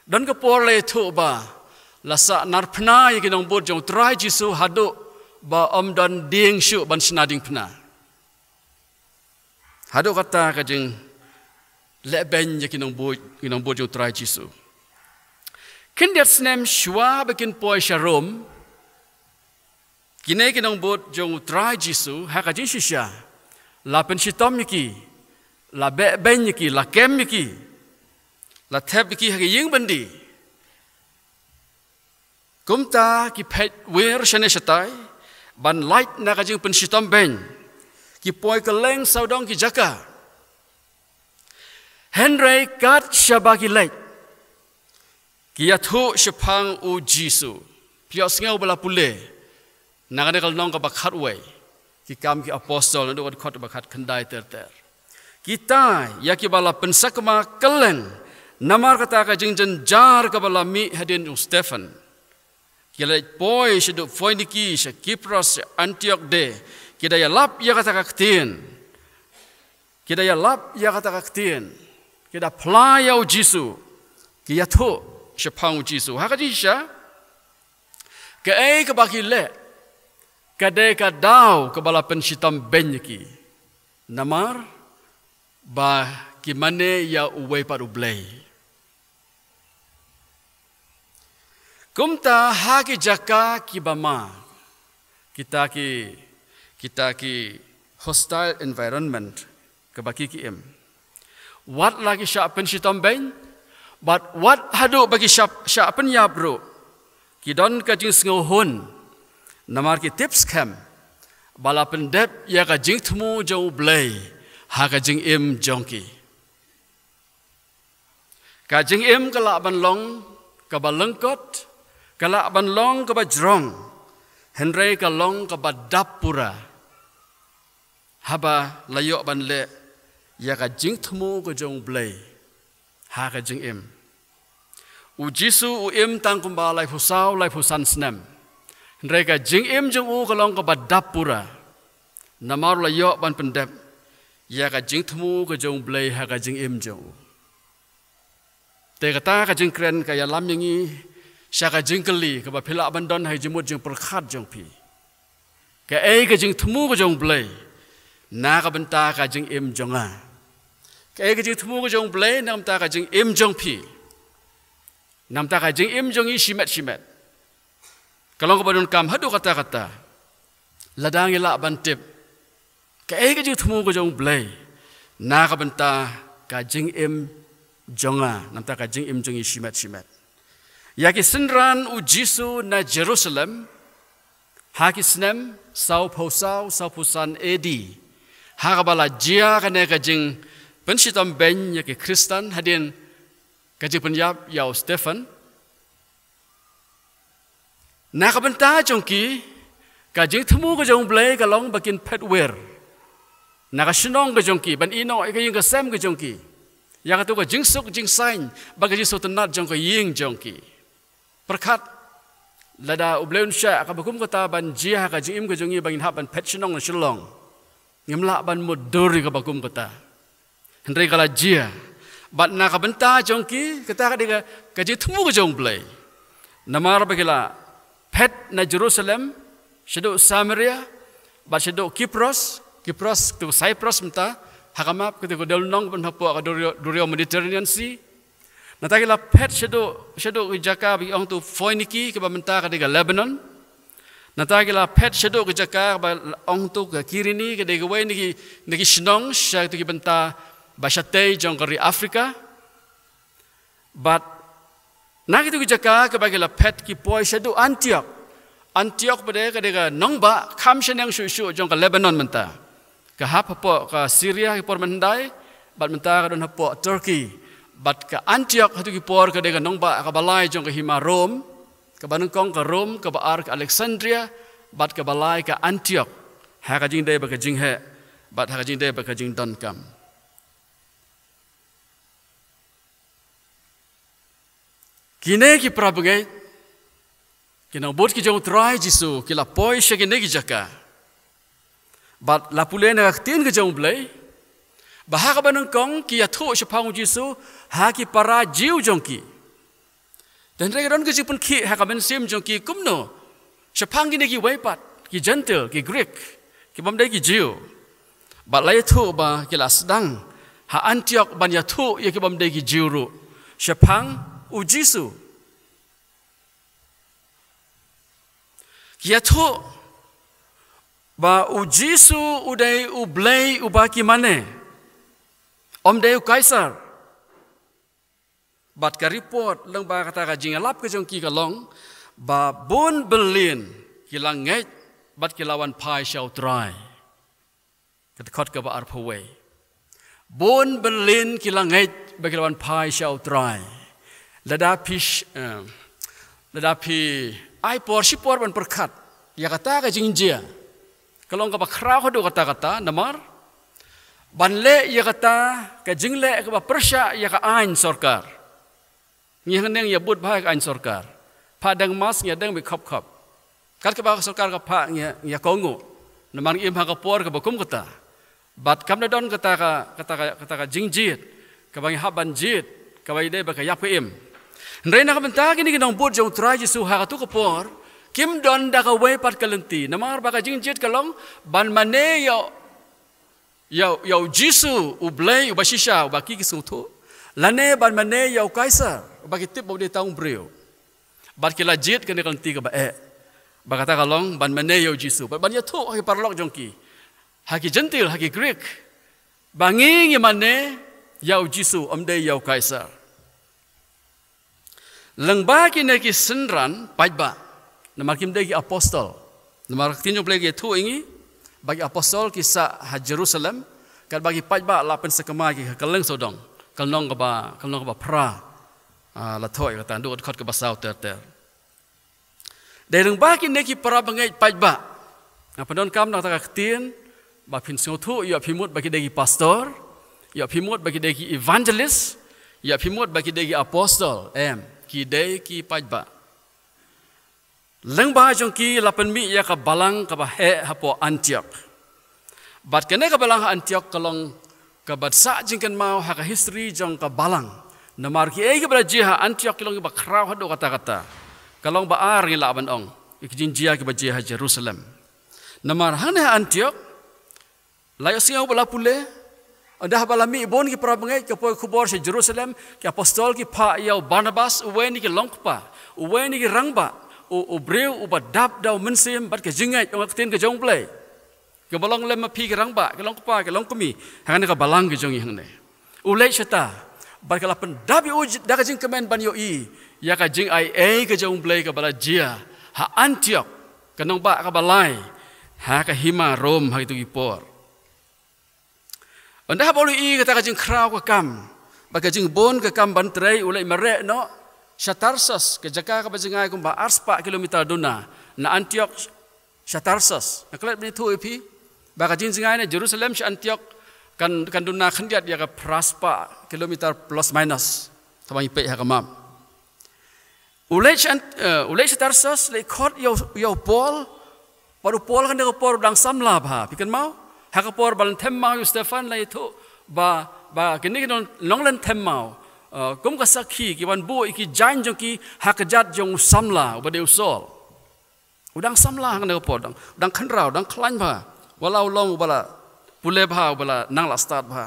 Don ka por la ïathuh ba la sahnarphna ïa ki nongbud jong u Trai Jisu haduh ba ym don dieng shuh ban shna diengphna. Haduh kata ka jinglehbeiñ ïa ki nongbud, ki nongbud jong u Trai Jisu. Khyndiat snem shuwa ba kin poi sha Rom, kine ki nongbud jong u Trai Jisu ha ka jingshisha la pynshitom ïa ki, la behbeiñ ïa ki, la kem ïa ki, la thep ïa ki ha ki ïing byndi. Kumta ki phet wir shane shatai ban lait na ka jingpynshitom beiñ, ki poi kylleng sawdong ki jaka. Hynrei kat shaba ki leit, ki ïathuh shaphang u Jisu. Phi ïohsngew ba la pule na kane ka lynnong kaba khatwei, Ki Kam ki Apostol, naduh ka dkhot ba khatkhyndai ter ter. Kita ïa kiba la pynsakma kylleng namar kata ka jingjynjar kaba la mih hadien u Stephan, Ki la poi shaduh Foiniki, sha Kipros, sha Antiok de. Ki da ïalap ïa kata ka ktien. Ki da ïalap ïa kata ka ktien. Ki da phla ïa u Jisu. Ki ïathuh shaphang u Jisu. Ha ka jingshisha, kaei kaba ki leh, ka dei ka daw kaba la pynshitom beiñ ïa ki. Namar ba ki mane ïa uwei pat U Blei. Kumta ha ki jaka kiba ma, kita ki, kita ki hostile environment kaba ki ki im, wat la ki shah pynshitom beiñ, bad wat haduh ba ki shah, shah pynïap ruh, ki don ka jingsngewhun, namar ki tip skhem ba la pyndep ïa ka jingthmu jong U Blei ha ka jingim jong ki. Ka jingim ka lah ban long kaba lyngkot, ka lah ban long kaba jrong, hynrei ka long kaba dap pura haba la ïoh ban leh ïa ka jingthmu ka jong U Blei ha ka jingim. U Jisu u im tang kumba laiphew saw, laiphew san snem. Hynrei ka jingim jong u ka long kaba dap pura, namar u la ïoh ban pyndep ïa ka jingthmu ka jong U Blei ha ka jingim jong u. Te kata ka jingkren ka ïalam ïa ngi sha ka jingkylli kaba phi lah ban don ha ka jingmut jingpyrkhat jong phi. Kaei ka jingthmu ka jong U Blei na ka bynta ka jingim jong nga? Kaei ka jingthmu ka jong U Blei na ka bynta ka jingim jong phi, na ka bynta ka jingim jong ngi shimet shimet? Ka long kaba donkam haduh katta katta lada ngi lah ban tip kaei ka jingthmu ka jong U Blei na ka bynta ka jingim jong nga, na ka bynta ka jingim jong ngi shimet shimet. Ïa ki synran u Jisu na Jerusalem ha ki snem sawphew saw, sawphew san A D, ha kaba la jia kane ka jingpynshitom beiñ ïa ki Khristan hadien ka jingpynïap ïa u Stephen. Na ka bynta jong ki, ka jingthmu ka jong U Blei ka long ba kin phet wir na ka shnong ka jong ki, ban ïehnoh ïa ka ïing ka sem ka jong ki, ïa kato ka jingsuk jingsaiñ bad ka jingsngewtynnat jong ka ïing jong ki. Pyrkhat, lada U Blei un shah kaba kum kata ban jia ha ka jingim ka jong ngi, ba ngin hap ban phet shnong na Shillong, ngim lah ban mutdur ïa kaba kum kata. Hynrei ka la jia. Bad na ka bynta jong ki, kata ka dei ka, ka jingthmu ka jong U Blei. Namar ba ki la phet na Jerusalem, shaduh Samaria, bad shaduh Kipros, Kipros to Cyprus mynta, ha ka map kata ka dewlynnong ban hapoh ka duriaw, duriaw Mediterranean Sea. Nangta ki la phet shaduh, shaduh ki jaka ba ki ong to Phoeniki, kaba mynta ka dei ka Lebanon. Nangta ki la phet shaduh ki jaka ba ong to ka Kirini, ka dei kawei na ki, na ki shnong sha kito ki bynta ba shatei jong ka ri Afrika. Bad na kito ki jaka kaba ki la phet ki poi shaduh Antiok. Antiok pat de ka dei ka nongbah kham shaneng shuh shuh jong ka Lebanon mynta. Ka hap hapoh ka Syria ha ki por mynhyndai, bad mynta ka don hapoh Turkey. Bad ka Antiok ha kito ki por ka dei ka nongbah kaba lai jong ka hima Rome, kaba nyngkong ka Rome, kaba ar ka Alexandria, bad kaba lai ka Antiok. Ha ka jingdei bad ka jingheh, bad ha ka jingdei bad ka jingdonkam. Kine ki para bangeit, ki nongbud ki jong U Trai Jisu, ki la poi sha kine ki jaka. Bad la pule na ka ktien ka jong U Blei, ba ha kaba nyngkong ki ïathuh shaphang U Jisu ha ki para Jiw jong ki. Te hynrei ka don ka jingpynkhih ha ka mynsiem jong ki kumno shaphang kine kiwei pat, ki Jentil, ki Grik, ki bym dei ki Jiw. Bad la ïathuh ba ki la sdang ha Antiok ban ïathuh ïa ki bym dei ki Jiw ruh shaphang U Jisu. Ki ïathuh ba U Jisu u dei U Blei uba ki mane, ym dei u Kaisar. Bad ka report lyngba kata ka jingïalap ka jong ki ka long ba bun byllien ki la ngeit bad ki la wan phai sha U Trai. Ka dkhot kaba arphew wei. Bun byllien ki la ngeit bad ki la wan phai sha U Trai. Lada phi sh-, eh, lada phi ai por shi por ban pyrkhat ïa kata ka jingjia, ka long kaba khraw haduh katta katta, namar ban leh ïa kata ka jingleh kaba pyrshah ïa ka aiñ sorkar. Ngi hangne ngi ïa bud bha ïa ka aiñ sorkar. Phah deng mask, ngi ïa deng beit khop khop. Kat kaba ka sorkar ka phah, ngi ïa, ngi ïa kohnguh. Namar ngi im ha ka por kaba kum kata. Bad kam da don kata ka, kata ka, kata ka jingjied kaba ngi hap ban jied, kaba ïadei bad ka ïap ka im. Hynrei na ka bynta kine ki nongbud jong U Trai Jisu ha katu ka por, kim don da kawei pat ka lynti. Namar ba ka jingjied ka long ban mane ïa, ïa, ïa U Jisu U Blei uba shisha, uba ki ki sngewthuh, lane ban mane ïa U Kaisar uba ki tip ba u dei tang u briew. Bad ki la jied kane ka lynti kaba eh, ba kata ka long ban mane ïa U Jisu, bad ban ïathuh ha ki paralok jong ki, ha ki Jentil, ha ki Grik, ba ngi, ngi mane ïa U Jisu, ym dei ïa U Kaisar. Lyngba kine ki synran paidbah, namar kim dei ki apostol. Namar ka ktien jong U Blei ka ïathuh ïa ngi ba ki apostol ki sah ha Jerusalem, katba ki paidbah la pynsakma ïa ki ha kylleng sawdong. Ka lynnong kaba, ka lynnong kaba phra, ah, la thoh ïa kata, naduh ka dkhot kaba saw ter ter. Dei lyngba kine ki para bangeit paidbah. Nga pyndonkam na kata ka ktien, ba phin sngewthuh, ïoh phi mut ba ki dei ki pastor, ïoh phi mut ba ki dei ki evangelist, ïoh phi mut ba ki dei ki apostol, em, ki dei ki paidbah. Lyngba jong ki la pynmih ïa ka balang kaba heh hapoh Antiok. Bad kane ka balang ha Antiok ka long kaba sah jingkynmaw ha ka history jong ka balang. Namar kiei kiba la jia ha Antiok ki long kiba khraw haduh katta katta. Ka long ba ar ngi lah ban ong ïa ki jingjia kiba jia ha Jerusalem. Namar hangne ha Antiok, la ïohsngew ba la pule, ynda haba la mih bun ki para bangeit, ka poi khubor sha Jerusalem, ki apostol ki phah ïa u Barnabas, uwei na ki longkpa, uwei na ki rangbah, u, u briew uba dap da u mynsiem bad ka jingngeit, ong ka ktien ka jong U Blei. Kaba long lem ma phi ki rangbah, ki longkpa, ki longkmie, hangne ka balang ka jong ngi hangne. U leit shata, bad ka la pyndap ïa u j-, da ka jingkmen ban ïohi ïa ka jingaiei ka jong U Blei kaba la jia ha Antiok, ka nongbah kaba lai ha ka hima Rom ha kito ki por. Ynda haba u la ïohi kata ka jingkhraw ka kam, bad ka jingbun ka kam ban trei, u leit mareh noh sha Tarsus, ka jaka kaba jngai kumba arspah kilometer duna na Antiok sha Tarsus. Nga klet ban ïathuh ïa phi ba ka jingjngai na Jerusalem sha Antiok kan, kan duna khyndiat ïa ka phraspah kilometer plus minus, haba ngi peit ha ka map. U leit sha Ant-, eh, u leit sha Tarsus, leit khot ïa u, ïa u Paul, bad u Paul ha kane ka por u dang samla bha. Phi kynmaw? Ha ka por ba la them maw ïa u Stephan, la ïathuh ba, ba kine ki nong, nonglen them maw, eh, kum ka sakhi, ki wan buh ïa ki jaiñ jong ki ha kjat jong u samla uba dei u Saul. U dang samla ha kane ka por, dang, dang khynraw, dang khlaiñ bha. Wat la u long uba la pule bha, uba la nang la stad bha.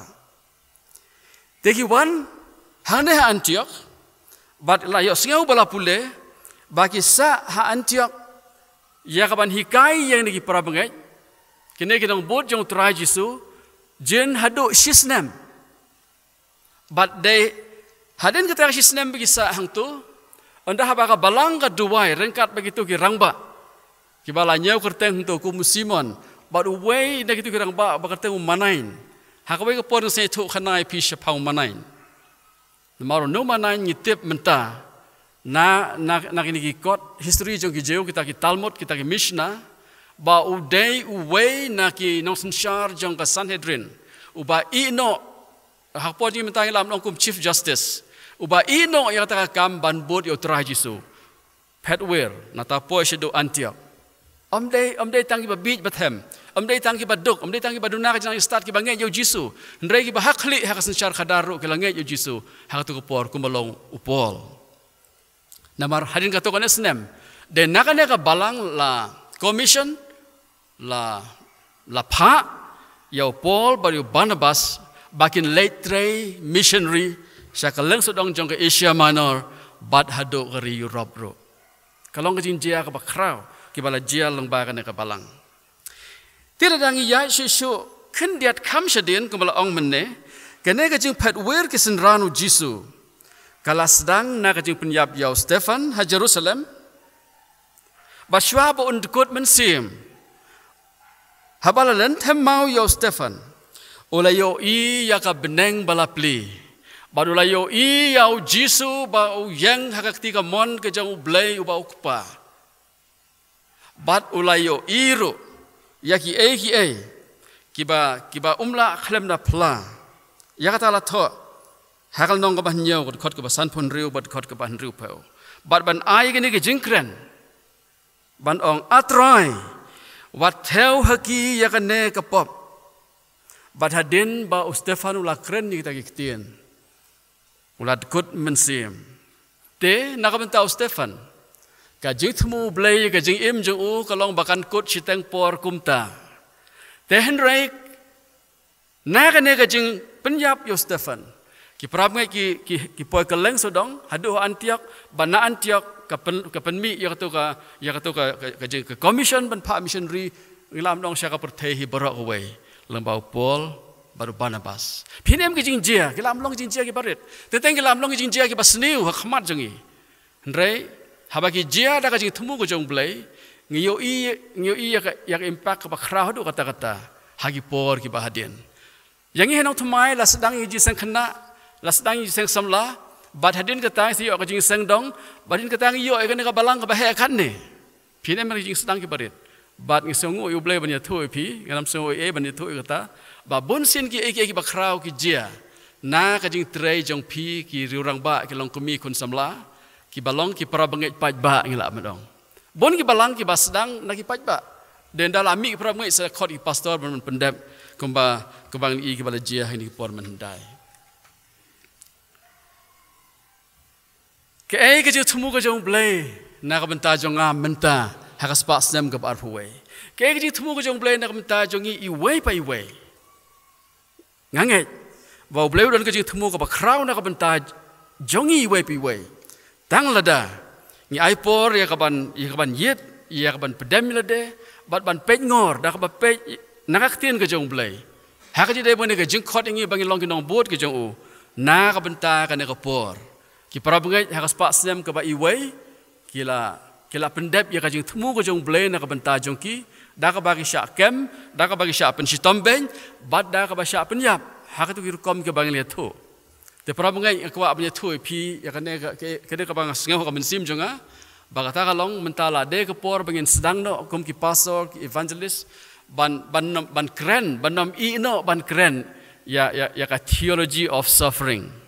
Te ki wan hangne ha Antiok, bad la ïohsngew ba la pule, ba ki sah ha Antiok ïa kaban hikai ïa kine ki para bangeit, kine ki nongbud jong U Trai Jisu, jin haduh shisnem. Bad dei hadien kata ka shisnem ba ki sah hangto, ynda haba ka balang ka duwai ryngkat bad kito ki rangbah, kiba la ñiew kyrteng hangto kum u Simon, bad uwei na kito ki rangbah ba kyrteng u Manain. Ha kawei ka por nga sngew ïathuh khana ïa phi shaphang u Manain. Namar uno u Manain ngi tip mynta na, na, na kine ki kot history jong ki Jiw, kita ki Talmud, kita ki Mishnah, ba u dei uwei na ki nongsynshar jong ka Sanhedrin, uba ïeh noh, ha ka por jong ngi mynta ngi lah ban ong kum Chief Justice, uba ïeh noh ïa kata ka kam ban bud ïa U Trai Jisu. Phet wir, nangta poi shaduh Antiok. Ym dei, ym dei tang kiba bieit ba them. Ym dei tang kiba duk, ym dei tang kiba duna ka jingnang stad kiba ngeit ïa U Jisu. Hynrei kiba ha khlieh ha ka synshar khadar ruh ki la ngeit ïa U Jisu ha kato ka por, kumba long u Paul. Namar hadien kato kane snem, dei na kane ka balang la commission, la, la phah ïa u Paul bad ïa u Barnabas ba kin leit trei missionary sha kylleng sawdong jong ka Asia Minor bad haduh ka ri Europe ruh. Ka long ka jingjia kaba khraw kiba la jia lyngba kane ka balang. Te lada ngi ïaid shuh shuh khyndiat kham shadien kumba la ong mynne, kane ka jingphet wir ki synran U Jisu ka la sdang na ka jingpynïap ïa u Stephan ha Jerusalem. Bad shuwa ba un dkut mynsiem, haba la len them maw ïa u Stephan, u la ïohi ïa ka bneng ba la plie. Bad u la ïohi ïa U Jisu ba u ïeng ha ka kti kamon ka jong U Blei uba U Kpa. Bad u la ïohi ruh ïa kiei kiei kiba, kiba um lah khlem da phla. Ïa kata la thoh ha ka lynnong kaba hynñiew, ka dkhot kaba sanphew hynriew bad dkhot kaba hynriewphew. Bad ban ai kane ka jingkren, ban ong, A Trai, wat thew ha ki ïa kane ka pop. Bad hadien ba u Stephan u la kren ïa kita ki ktien, u la dkut mynsiem. Te na ka bynta u Stephan, ka jingthmu Blei, ka jingim jong u ka long ba kan kut shiteng por kumta. Te hynrei na kane ka jingpynïap ïa u Stephan, ki parabangeit ki, ki, ki poi kylleng sawdong haduh ha Antiok, ba na Antiok ka pyn, ka pynmih ïa katu ka, ïa katu ka, ka, ka jing, ka commission ban phah missionary, ngi lah ban ong, sha ka pyrthei hi baroh kawei, lyngba u Paul bad u Barnabas. Phin im ki jingjia, ki lah ban long ki jingjia kiba rit. Teng teng ki lah ban long ki jingjia kiba sniew ha khmat jong ngi. Hynrei haba ki jia da ka jingthmu ka jong u Blei, ngi ïohi, ngi ïohi ïa ka, ïa ka impact kaba khraw haduh katta katta ha ki por kiba hadien. Ïa ngi ha nongthymmai la sdang ïa ka jingseng khynnah, la sdang ïa ka jingseng samla, bad hadien kata ngi sa ïoh ka jingseng dong, bad hadien kata ngi ïoh ïa kane ka balang kaba heh katne. Phin im ha ki jingsdang kiba rit. Bad ngi sngewnguh ïa u Blei ban ïathuh ïa phi, ngam sngewnguh ei ei ban ïathuh ïa kata, ba bunsien kiei kiei kiba khraw ki jia na ka jingtrei jong phi ki riew rangbah, ki longkmie khun samla, kiba long ki parabangeit paidbah, ngi lah ban ong. Bun ki balang kiba sdang na ki paidbah. Te ynda la mih ki parabangeit sa khot ki pastor ban, ban pyndep, kumba, kumba ngi ïohi kiba la jia ha kine ki por mynhyndai. Kaei ka jingthmu ka jong u Blei na ka bynta jong nga mynta ha ka spah snem kaba arphew wei? Kaei ka jingthmu ka jong u Blei na ka bynta jong ngi iwei pa iwei? Nga ngeit ba u Blei u don ka jingthmu kaba khraw na ka bynta jong ngi iwei pa iwei. Tang lada ngi ai por ïa kaban, ïa kaban ïit, ïa kaban pdem ïa lade, bad ban peit ngor da kaba peit na ka ktien ka jong u Blei. Ha ka jingdei bad kane ka jingkhot ïa ngi ba ngin long ki nongbud ka jong u na ka bynta kane ka por. Ki parabangeit, ha ka spah snem kaba iwei, ki la, ki la pyndep ïa ka jingthmu ka jong u Blei na ka bynta jong ki, da kaba ki shah kem, da kaba ki shah pynshitom beiñ, bad da kaba shah pynïap ha kito ki rukom kiba ngi la ïathuh. Te parabangeit, nga kwah ban ïathuh ïa phi ïa kane ka, ka, kane kaba nga sngew ha ka mynsiem jong nga, ba kata ka long mynta la dei ka por ba ngin sdang noh kum ki pastor, ki evangelist, ban, ban, ban kren, ban nym ïeh noh ban kren ïa, ïa, ïa ka theology of suffering.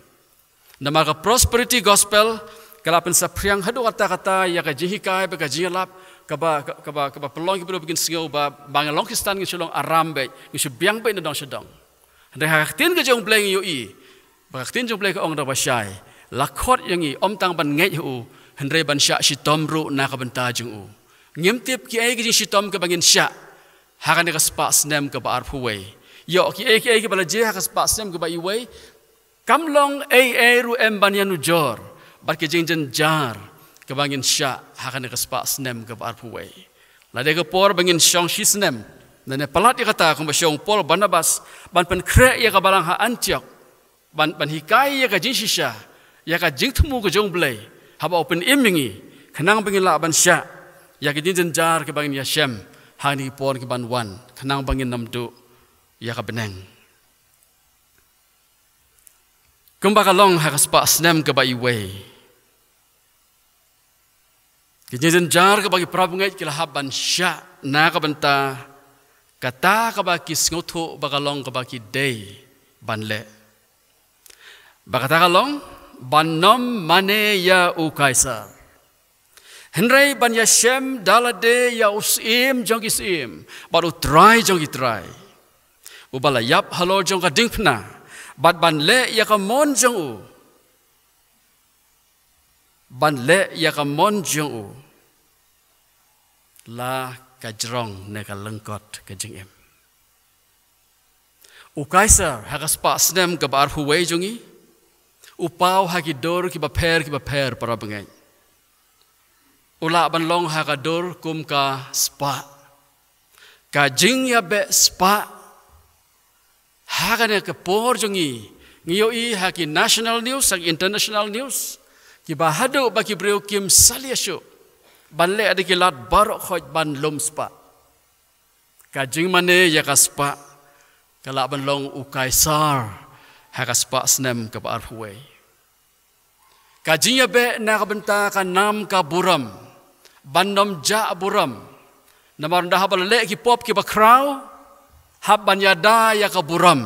Namar ka prosperity gospel ka la pynsaphriang haduh katta katta ïa ka jinghikai bad ka jingïalap kaba, kaba, kaba pynlong ïa ki briew ba kin sngew ba, ba ngi long Khristan ngi shu long aram beit, ngi shu biang beit na dong sha dong. Hynrei ha ka ktien ka jong u Blei ngi ïohi ba ka ktien jong u Blei ka ong da kaba shai, la khot ïa ngi ym tang ban ngeit ha u, hynrei ban shah shitom ruh na ka bynta jong u. Ngim tip kiei ki jingshitom kiba ngin shah ha kane ka spah snem kaba arphew wei. Ïoh kiei kiei kiba la jia ha ka spah snem kaba iwei, kam long ei ei ruh em ban ïanujor bad ki jingjynjar kiba ngin shah ha kane ka spah snem kaba arphew wei. La dei ka por ba ngin shong shisnem, lane palat ïa kata kumba shong Paul Barnabas, ban pynkhreh ïa ka balang ha Antiok, ban, ban hikai ïa ka jingshisha, ïa ka jingthmu ka jong u Blei haba u pynim ïa ngi, khnang ba ngin lah ban shah ïa ki jingjynjar kiba ngin ïashem ha kine ki por kiban wan, khnang ba ngin nym duh ïa ka bneng. Kumba ka long ha ka spah snem kaba iwei, ki jingjynjar kaba ki parabangeit ki la hap ban shah na ka bynta kata kaba ki sngewthuh ba ka long kaba ki dei ban leh. Ba kata ka long ban nym mane ïa u Kaisar, hynrei ban ïashem da lade ïa u Syiem jong ki syiem bad u Trai jong ki trai, uba la ïap halor jong ka diengphna, bad ban leh ïa ka mon jong u. Ban leh ïa ka mon jong u la ka jrong ne ka lyngkot ka jingim. U Kaisar, ha ka spah snem kaba arphew wei jong ngi, u paw ha ki dur kiba pher kiba pher, parabangeit. U lah ban long ha ka dur kum ka spah, ka jingïabeh spah. Ha kane ka por jong ngi, ngi ïohi ha ki national news, ha ki international news, kiba haduh ba ki briew kim salia shuh ban leh da ki lad baroh khoit ban lum spah. Ka jingmane ïa ka spah ka lah ban long u Kaisar ha ka spah snem kaba arphew wei. Ka jingïabeh na ka bynta ka nam ka burom, ban nym jah burom. Namar ynda haba la leh ki pop kiba khraw, hap ban ïada ïa ka burom.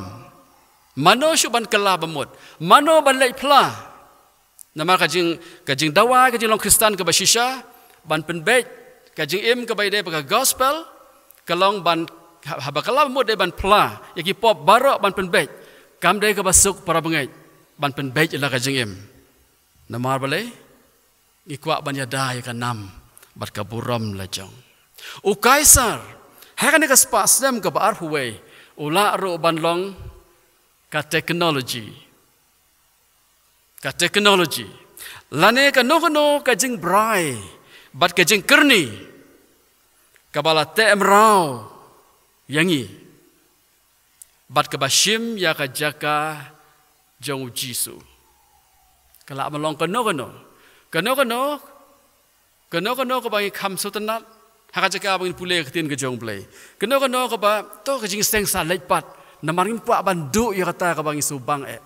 Mano shuh ban kylla ba mut? Mano ban leit phla? Namar ka jing, ka jingdawa, ka jinglong Khristan kaba shisha, ban pynbeit ka jingim kaba ïadei bad ka gospel, ka long ban, ha-, haba ka la mut dei ban phla ïa ki pop baroh, ban pynbeit. Kam dei kaba suk para bangeit ban pynbeit ïa la ka jingim. Namar balei? Ngi kwah ban ïada ïa ka nam bad ka burom la jong u Kaisar. Ha kane ka spah snem kaba arphew wei, u lah ruh ban long ka technology. Ka technology, lane kano kano ka jingbrai bad ka jingkyrni kaba la teh mraw ïa ngi bad kaba shim ïa ka jaka jong u Jisu. Ka lah ban long kano kano, kano kano, kano kano kaba ngi kham sngewtynnat ha ka jaka ba ngin pule ka ktien ka jong u Blei. Kano kano kaba to ka jingsteng sa leit pat, namar ngim kwah ban duh ïa kata kaba ngi sngewbang eh.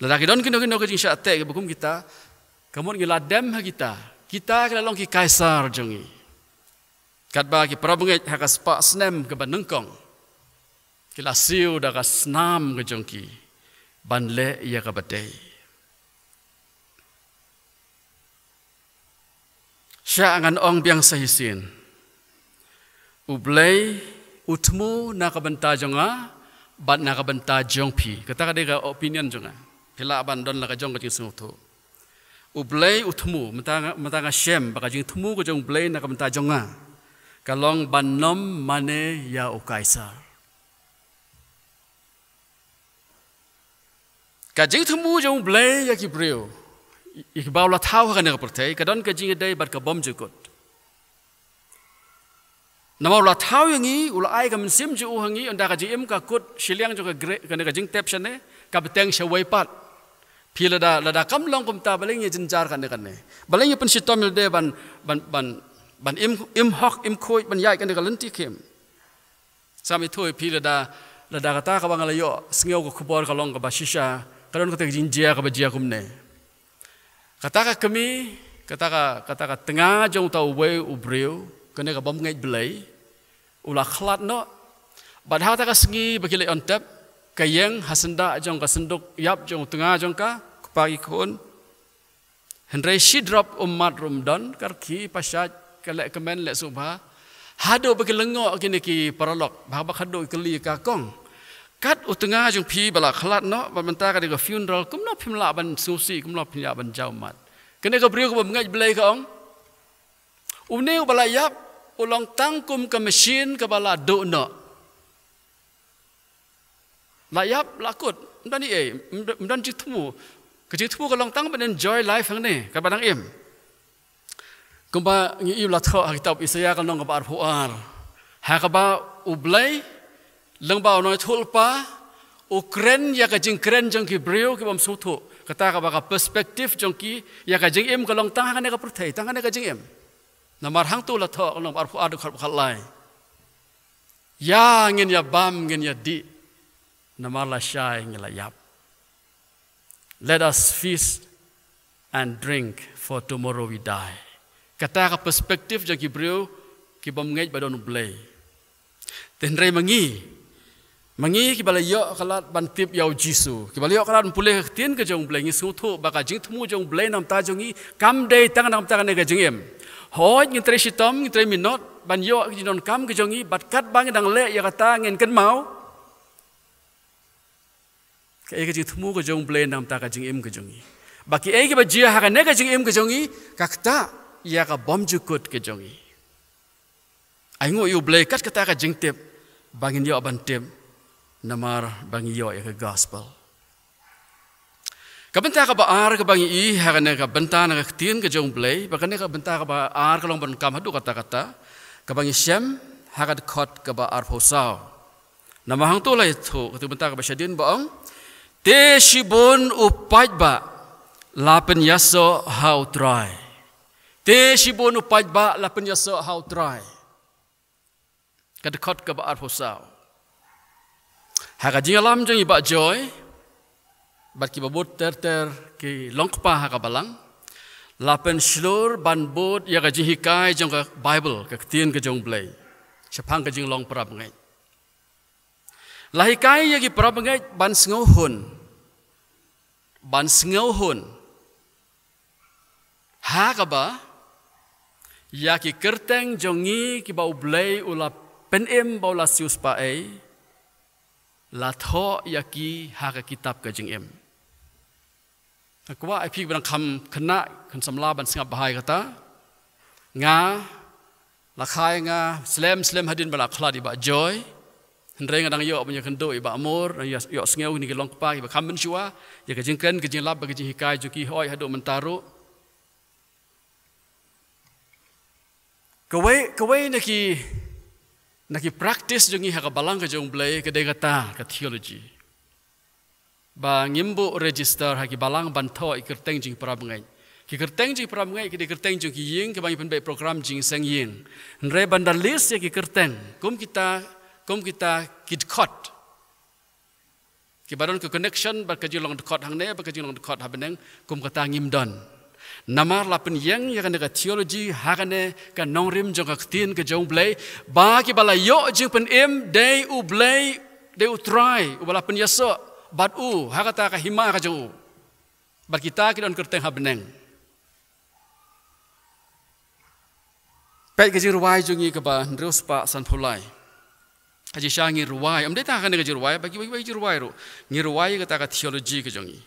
Lada ki don kino kino ka jingshah teh kiba kum kita, ka mut ngi la dem ha kita. Kita ki la long ki kaisar jong ngi. Katba ki para bangeit ha ka spah snem kaba nyngkong, ki la siew da ka snam ka jong ki ban leh ïa kaba dei. Shah ngan ong biang sa shisien. U Blei u thmu na ka bynta jong nga bad na ka bynta jong phi. Kata ka dei ka opinion jong nga. Phi lah ban don la ka jong ka jingsngewthuh. U Blei u thmu, mynta nga, mynta nga shem ba ka jingthmu ka jong u Blei na ka bynta jong nga ka long ban nym mane ïa u Kaisar. Ka jingthmu jong u Blei ïa ki briew, ïa kiba u la thaw ha kane ka pyrthei, ka don ka jingïadei bad ka bymjukut. Namar u la thaw ïa ngi, u la ai ka mynsiem jong u ha ngi, ynda ka jingim ka kut shiliang jong ka gre-, kane ka jingtep shane, ka bteng shawei pat. Phi lada, lada kam long kumta, balei ngi jynjar kane kane. Balei ngi pynshitom lade ban, ban, ban, ban im, im hok, im khuid, ban ïaid kane ka lynti khim. Sam ithuh ïa phi lada, lada kata kaba nga la ïoh sngew ka khubor ka long kaba shisha, ka don kata ka jingjia kaba jia kumne. Kata ka kmie, kata ka, kata ka tnga jong uta uwei u briew, kane ka bym ngeit Blei, u la khlad noh. Bad ha kata ka sngi ba ki leit on tep, ka ïeng ha syndah jong ka synduk ïap jong u tnga jong ka, kpa ki khun. Hynrei shi drop ummat ruh ym don, ka rkhie, pashait, ka leh kmen, leh sngewbha. Haduh ba ki lyngngoh kine ki paralok, ba, ba haduh ki kylli ka kong. Kat u tnga jong phi ba la khlad noh, ba mynta ka dei ka funeral, kumno phim lah ban sngewsih, kumno phim lah ban jaw ummat. Kane ka briew kaba bym ngeit Blei ka ong. Une uba la ïap, u long tang kum ka machine kaba la duh noh. La ïap, la kut, ym don ei ei, ym don, ym don jingthmu. Ka jingthmu ka long tang ban enjoy life hangne, kaba dang im. Kumba ngi ïohi la thoh ha kitab Isaïah ka lynnong kaba arphew ar. Ha kaba u Blei, lyngba u nongïathuhlypa, u kren ïa ka jingkren jong ki briew ki bym sngewthuh. Kata kaba ka perspective jong ki ïa ka jingim ka long tang ha kane ka pyrthei, tang ha kane ka jingim. Namar hangto la thoh ka lynnong kaba arphew ar dkhot ba khatlai. Ïa ngin ïa bam, ngin ïa dih. Namar lashai ngi la ïap. Let us feast and drink, for tomorrow we die. Kata ka perspective jong ki briew ki bym ngeit ba don u Blei. Te hynrei ma ngi, ma ngi kiba la ïoh ka lad ban tip ïa u Jisu, kiba la ïoh ka lad ban pule ka ktien ka jong u Blei, ngi sngewthuh ba ka jingthmu jong u Blei na ka bynta jong ngi kam dei tang na ka bynta kane ka jingim. Hooid, ngin trei shitom, ngin trei minot ban ïoh ka jingdonkam ka jong ngi, bad katba ngi dang leh ïa kata ngin kynmaw kaei ka jingthmu ka jong u Blei na ka bynta ka jingim ka jong ngi. Ba kiei kiba jia ha kane ka jingim ka jong ngi ka ktah ïa ka bymjukut ka jong ngi. Ai nguh ïa u Blei kat kata ka jingtip ba ngin ïoh ban tip namar ba ngi ïoh ïa ka gospel. Ka bynta kaba ar kaba ngi i ha kane ka bynta na ka ktien ka jong u Blei, ba kane ka bynta kaba ar ka long ban kam haduh katta katta, kaba ngi shem ha ka dkhot kaba arphew saw. Namar hangto la ïathuh, kata ka bynta kaba shadien ba ong, te shibun u paidbah la pynïasoh ha u Trai. Te shibun u paidbah la pynïasoh ha u Trai. Ka dkhot kaba arphew saw. Ha ka jingïalam jong i Bah Joy bad kiba bud ter ter ki longkpa ha ka balang, la pynshlur ban bud ïa ka jinghikai jong ka Baibl, ka ktien ka jong u Blei, shaphang ka jinglong para bangeit. La hikai ïa ki para bangeit ban sngewhun, ban sngewhun Ha kaba ïa ki kyrteng jong ngi kiba U Blei u la pynim ba u la siewspah ei, la thoh ïa ki ha ka kitab ka jingim. Nga kwah ïa phi ba dang kham khynnah, kham samla ban sngap bha ïa kata. Nga la kha ïa nga slem slem hadien ba la khlad ïa i Bah Joy. Hynrei nga dang ïoh ban ïakynduh ïa i Bah Mor, dang ïoh, ïohsngew ïa kine ki longkpa kiba kham mynshuwa ïa ka jingkren, ka jinglap bad ka jinghikaï jong ki, hooid haduh mynta ruh. Kawei, kawei na ki, na ki practice jong ngi ha ka balang ka jong U Blei ka dei kata ka theology. Ba ngim buh register ha ki balang ban thoh ïa ki kyrteng jong ki para bangeit. Ki kyrteng jong ki para bangeit ki dei kyrteng jong ki ïing kiba ngi pynbeit program jingïaseng ïing. Hynrei ban da list ïa ki kyrteng kum kita, kum kita ki dkhot kiba don ka connection bad ka jinglong dkhot hangne bad ka jinglong dkhot ha bneng, kum kata ngim don. Namar la pynïeng ïa kane ka theology ha kane ka nongrim jong ka ktien ka jong U Blei, ba kiba la ïoh jingpynim dei U Blei, dei U Trai uba la pynïasoh bad u ha kata ka hima ka jong u. Bad kita ki don kyrteng ha bneng. Peit ka jingrwai jong ngi kaba hynriew spah sanphew lai. Ka jingshisha ngi rwai, ym dei tang kane ka jingrwai, bad kiwei kiwei ki jingrwai ruh ngi rwai ïa kata ka theology ka jong ngi.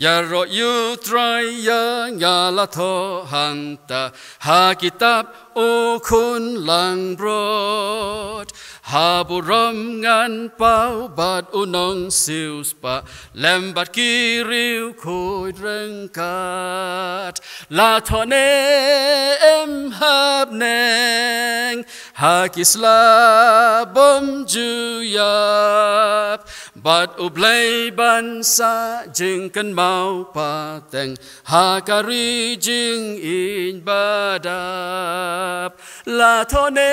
Ïaroh ïa U Trai ïa nga la thoh hangta ha kitab U Khun Langbrot. Ha burom ngan paw bad U Nongsiewspah lem bad ki riewkhuid ryngkat. La thoh ne em ha bneng ha ki sla bym ju ïap, bad U Blei ban sah jingkynmaw pateng ha ka ri jingïeid ba dap. La thoh ne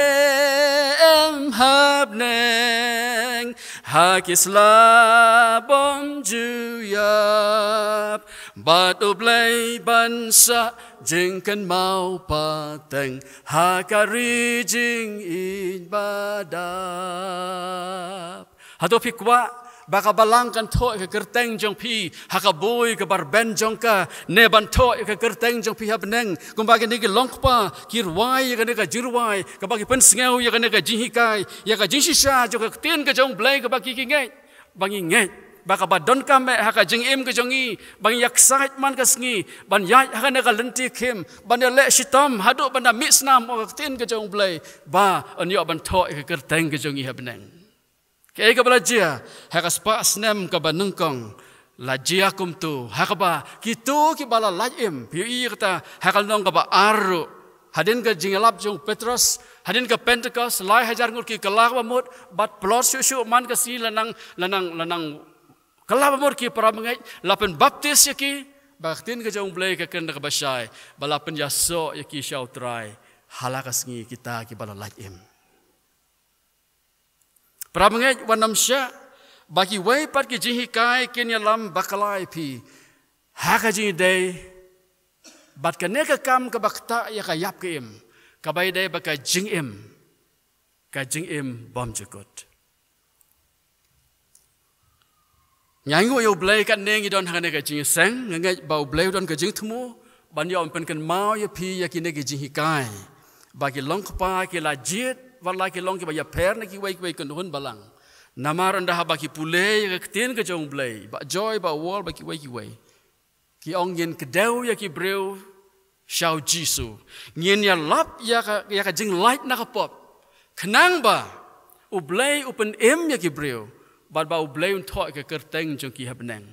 em ha bneng ha ki sla bym ju ïap, bad U Blei ban sah jingkynmaw pateng ha ka ri jingïeid ba dap. Hato phi kwah ba ka balang kan thoh ïa ka kyrteng jong phi ha ka bui kaba rben jong ka, ne ban thoh ïa ka kyrteng jong phi ha bneng? Kumba kine ki longkpa ki rwai ïa kane ka jingrwai kaba ki pynsngew ïa kane ka jinghikai, ïa ka jingshisha jong ka ktien ka jong U Blei kaba ki, ki ngeit. Ba ngi ngeit ba kaba donkam eh ha ka jingim ka jong ngi, ba ngi ïa excite man ka sngi ban ïaid ha kane ka lynti khim, ban ïaleh shitom haduh ban da mih snam ïa ka ktien ka jong U Blei, ba yn ïoh ban thoh ïa ka kyrteng ka jong ngi ha bneng. Kaei kaba la jia ha ka spah snem kaba nyngkong? La jia kumto ha kaba kito kiba la lait im, phi ïohi ïa kata ha ka lynnong kaba ar ruh, hadien ka jingïalap jong u Petros, hadien ka Pentekost, lai hajar ngut ki kylla ka bamut, bad phlot shuh shuh man ka sngi la nang, la nang, la nang kylla ka bamut ki para bangeit, la pynbaptis ïa ki. Ba ka ktien ka jong U Blei ka kren da kaba shai ba la pynïasoh ïa ki sha U Trai ha la ka sngi kita kiba la lait im. Para bangeit, wat nym shah ba kiwei pat ki jinghikai kin ïalam bakla ïa phi ha ka jingïadei bad kane ka kam kaba ktah ïa ka ïap ka im, kaba ïadei bad ka jingim, ka jingim bymjukut. Ngi ainguh ïa U Blei katne ngi don ha kane ka jingïaseng, nga ngeit ba U Blei u don ka jingthmu ban ïoh pynkynmaw ïa phi ïa kine ki jinghikai. Ba ki longkpa ki la jied, wat la ki long kiba ïapher na kiwei kiwei ki khun balang. Namar ynda haba ki pule ïa ka ktien ka jong U Blei, Bah Joy, Bah Wall, bad kiwei kiwei, ki ong ngin kdew ïa ki briew sha U Jisu. Ngin ïalap ïa ka, ïa ka jinglait na ka pop, khnang ba U Blei u pynim ïa ki briew bad ba U Blei un thoh ïa ka kyrteng jong ki ha bneng.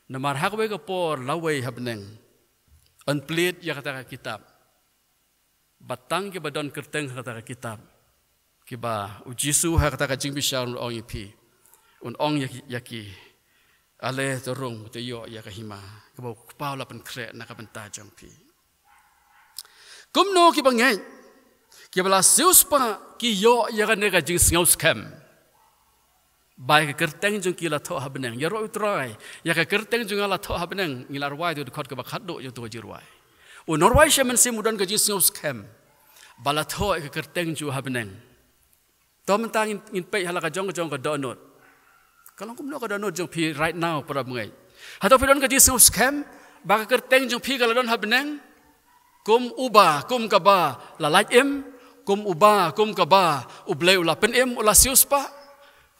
Namar ha kawei ka por lawei ha bneng yn plied ïa kata ka kitab. Bad tang kiba don kyrteng ha kata ka kitab, kiba U Jisu ha kata ka jingbishar un ong ïa phi, un ong ïa ki, ïa ki, ale to rung, to ïoh ïa ka hima kaba U Kpa u la pynkhreh na ka bynta jong phi. Kumno kiba ngeit, kiba la siewspah, ki ïoh ïa kane ka jingsngewskhem ba ïa ka kyrteng jong ki la thoh ha bneng? Ïaroh U Trai, ïa ka kyrteng jong nga la thoh ha bneng. Ngi la rwai tu dkhot kaba khatduh jong tu ka jingrwai. U nongrwai sha mynsiem u don ka jingsngewskhem ba la thoh ïa ka kyrteng jong u ha bneng. To mynta ngin, ngin peit ha la ka jong ka jong ka dohnud. Ka long kumno ka dohnud jong phi right now, para bangeit? Hato phi don ka jingsngewskhem Ba ka kyrteng jong phi ka la don ha bneng kum uba, kum kaba la lait im, kum uba, kum kaba U Blei u la pynim, u la siewspah.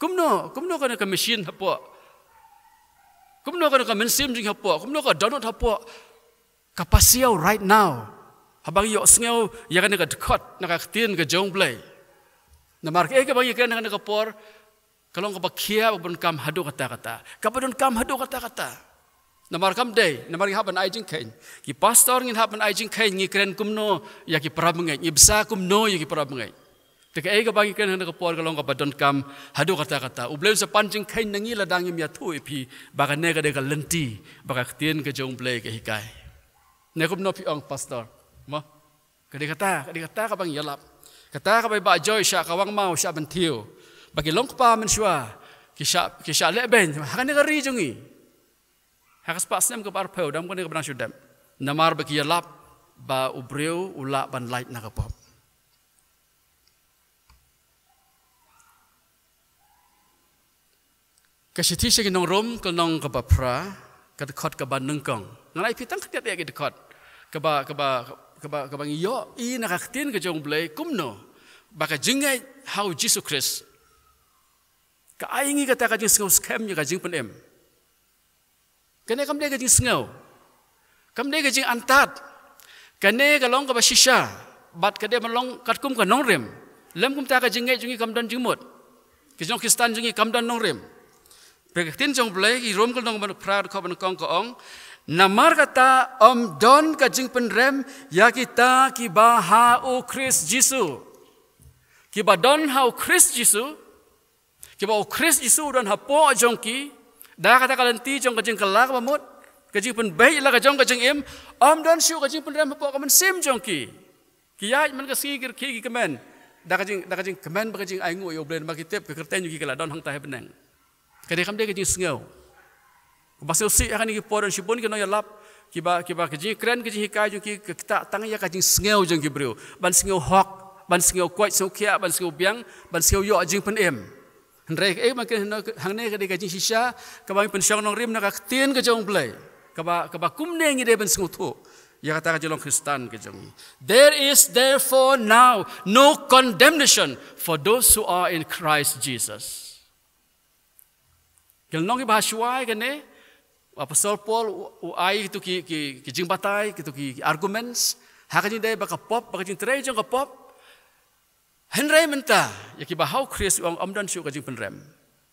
Kumno, kumno kane ka machine hapoh, kumno kane ka mynsiem jong ngi hapoh, kumno ka dohnud hapoh ka pasiaw right now, haba ngi ïohsngew ïa kane ka dkhot na ka ktien ka jong U Blei. Namar kaei kaba ngi kren ha kane ka por, ka long kaba khia, ba donkam haduh katta katta, kaba donkam haduh katta katta. Namar kam dei, namar ngi hap ban ai jingkheiñ. Ki pastor ngin hap ban ai jingkheiñ, ngi kren kumno ïa ki para bangeit, ngi bsa kumno ïa ki para bangeit. Te kaei kaba ngi kren ha kane ka por ka long kaba donkam haduh katta katta. U Blei un sa pan jingkheiñ na ngi lada ngim ïathuh ïa phi ba kane ka dei ka lynti ba ka ktien ka jong U Blei ka hikai. Ne kumno phi ong, pastor? Mo? Ka dei kata, ka dei kata kaba ngi ïalap. Kata kaba i Bah Joy shah Kawang Maw shah ban thiew, ba ki long kpa mynshuwa ki shah, ki shah leh beiñ ha kane ka ri jong ngi. Ha ka spah snem kaba arphew, dang kane kaba nang shu dep. Namar ba ki ïalap ba u briew u lah ban lait na ka pop. Ka shithi sha ki nong Rom, ka lynnong kaba phra, ka dkhot kaba nyngkong. Ngan ai phi tang khyndiat ïa ki dkhot kaba, kaba, kaba, kaba ngi ïohi na ka ktien ka jong U Blei kumno ba ka jingngeit ha U Jisu Khrist ka ai ngi kata ka jingsngew skhem ïa ka jingpynim. Kane kam dei ka jingsngew, kam dei ka jingantad. Kane ka long kaba shisha, bad ka dei ban long katkum ka nongrim. Lym kumta ka jingngeit jong ngi kam don jingmut. Ka jong Khristan jong ngi kam don nongrim. Peit ka ktien jong U Blei, ki Rom ka lynnong ba phra, dkhot ba nyngkong ka ong, namar kata ym don ka jingpynrem ïa kita kiba ha U Khrist Jisu. Kiba don ha U Khrist Jisu, kiba U Khrist Jisu u don hapoh jong ki, da kata ka lynti jong ka jingkylla kaba mut, ka jingpynbeit la ka jong ka jingim, ym don shuh ka jingpynrem hapoh ka mynsiem jong ki. Ki ïaid man ka sngi ki rkhie ki kmen da ka jing, da ka jingkmen bad ka jingainguh ïa U Blei, namar ki tip ka kyrteng jong ki ka la don hangta ha bneng. Ka dei kam dei ka jingsngew. Ba sngewsih ha kine ki por don shibun ki nongïalap kiba, kiba ka jingkren, ka jinghikai jong ki ka ktah tang ïa ka jingsngew jong ki briew, ban sngew hok, ban sngew koit sngew khiah, ban sngew biang, ban sngew ïoh jingpynim. Hynrei kaei ba ngi kren hangne ka dei ka jingshisha kaba ngi pynshong nongrim na ka ktien ka jong U Blei, kaba, kaba kumne ngi dei ban sngewthuh ïa kata ka jinglong Khristan ka jong ngi. There is therefore now no condemnation for those who are in Christ Jesus. Ki lynnong kiba ha shuwa kane, u Apostol Paul u, u ai kito ki, ki, ki jingbatai, kito ki, ki arguments ha ka jingdei ba ka pop, ba ka jingtrei jong ka pop. Hynrei mynta ïa kiba ha U Khrist u ong ym don shuh ka jingpynrem.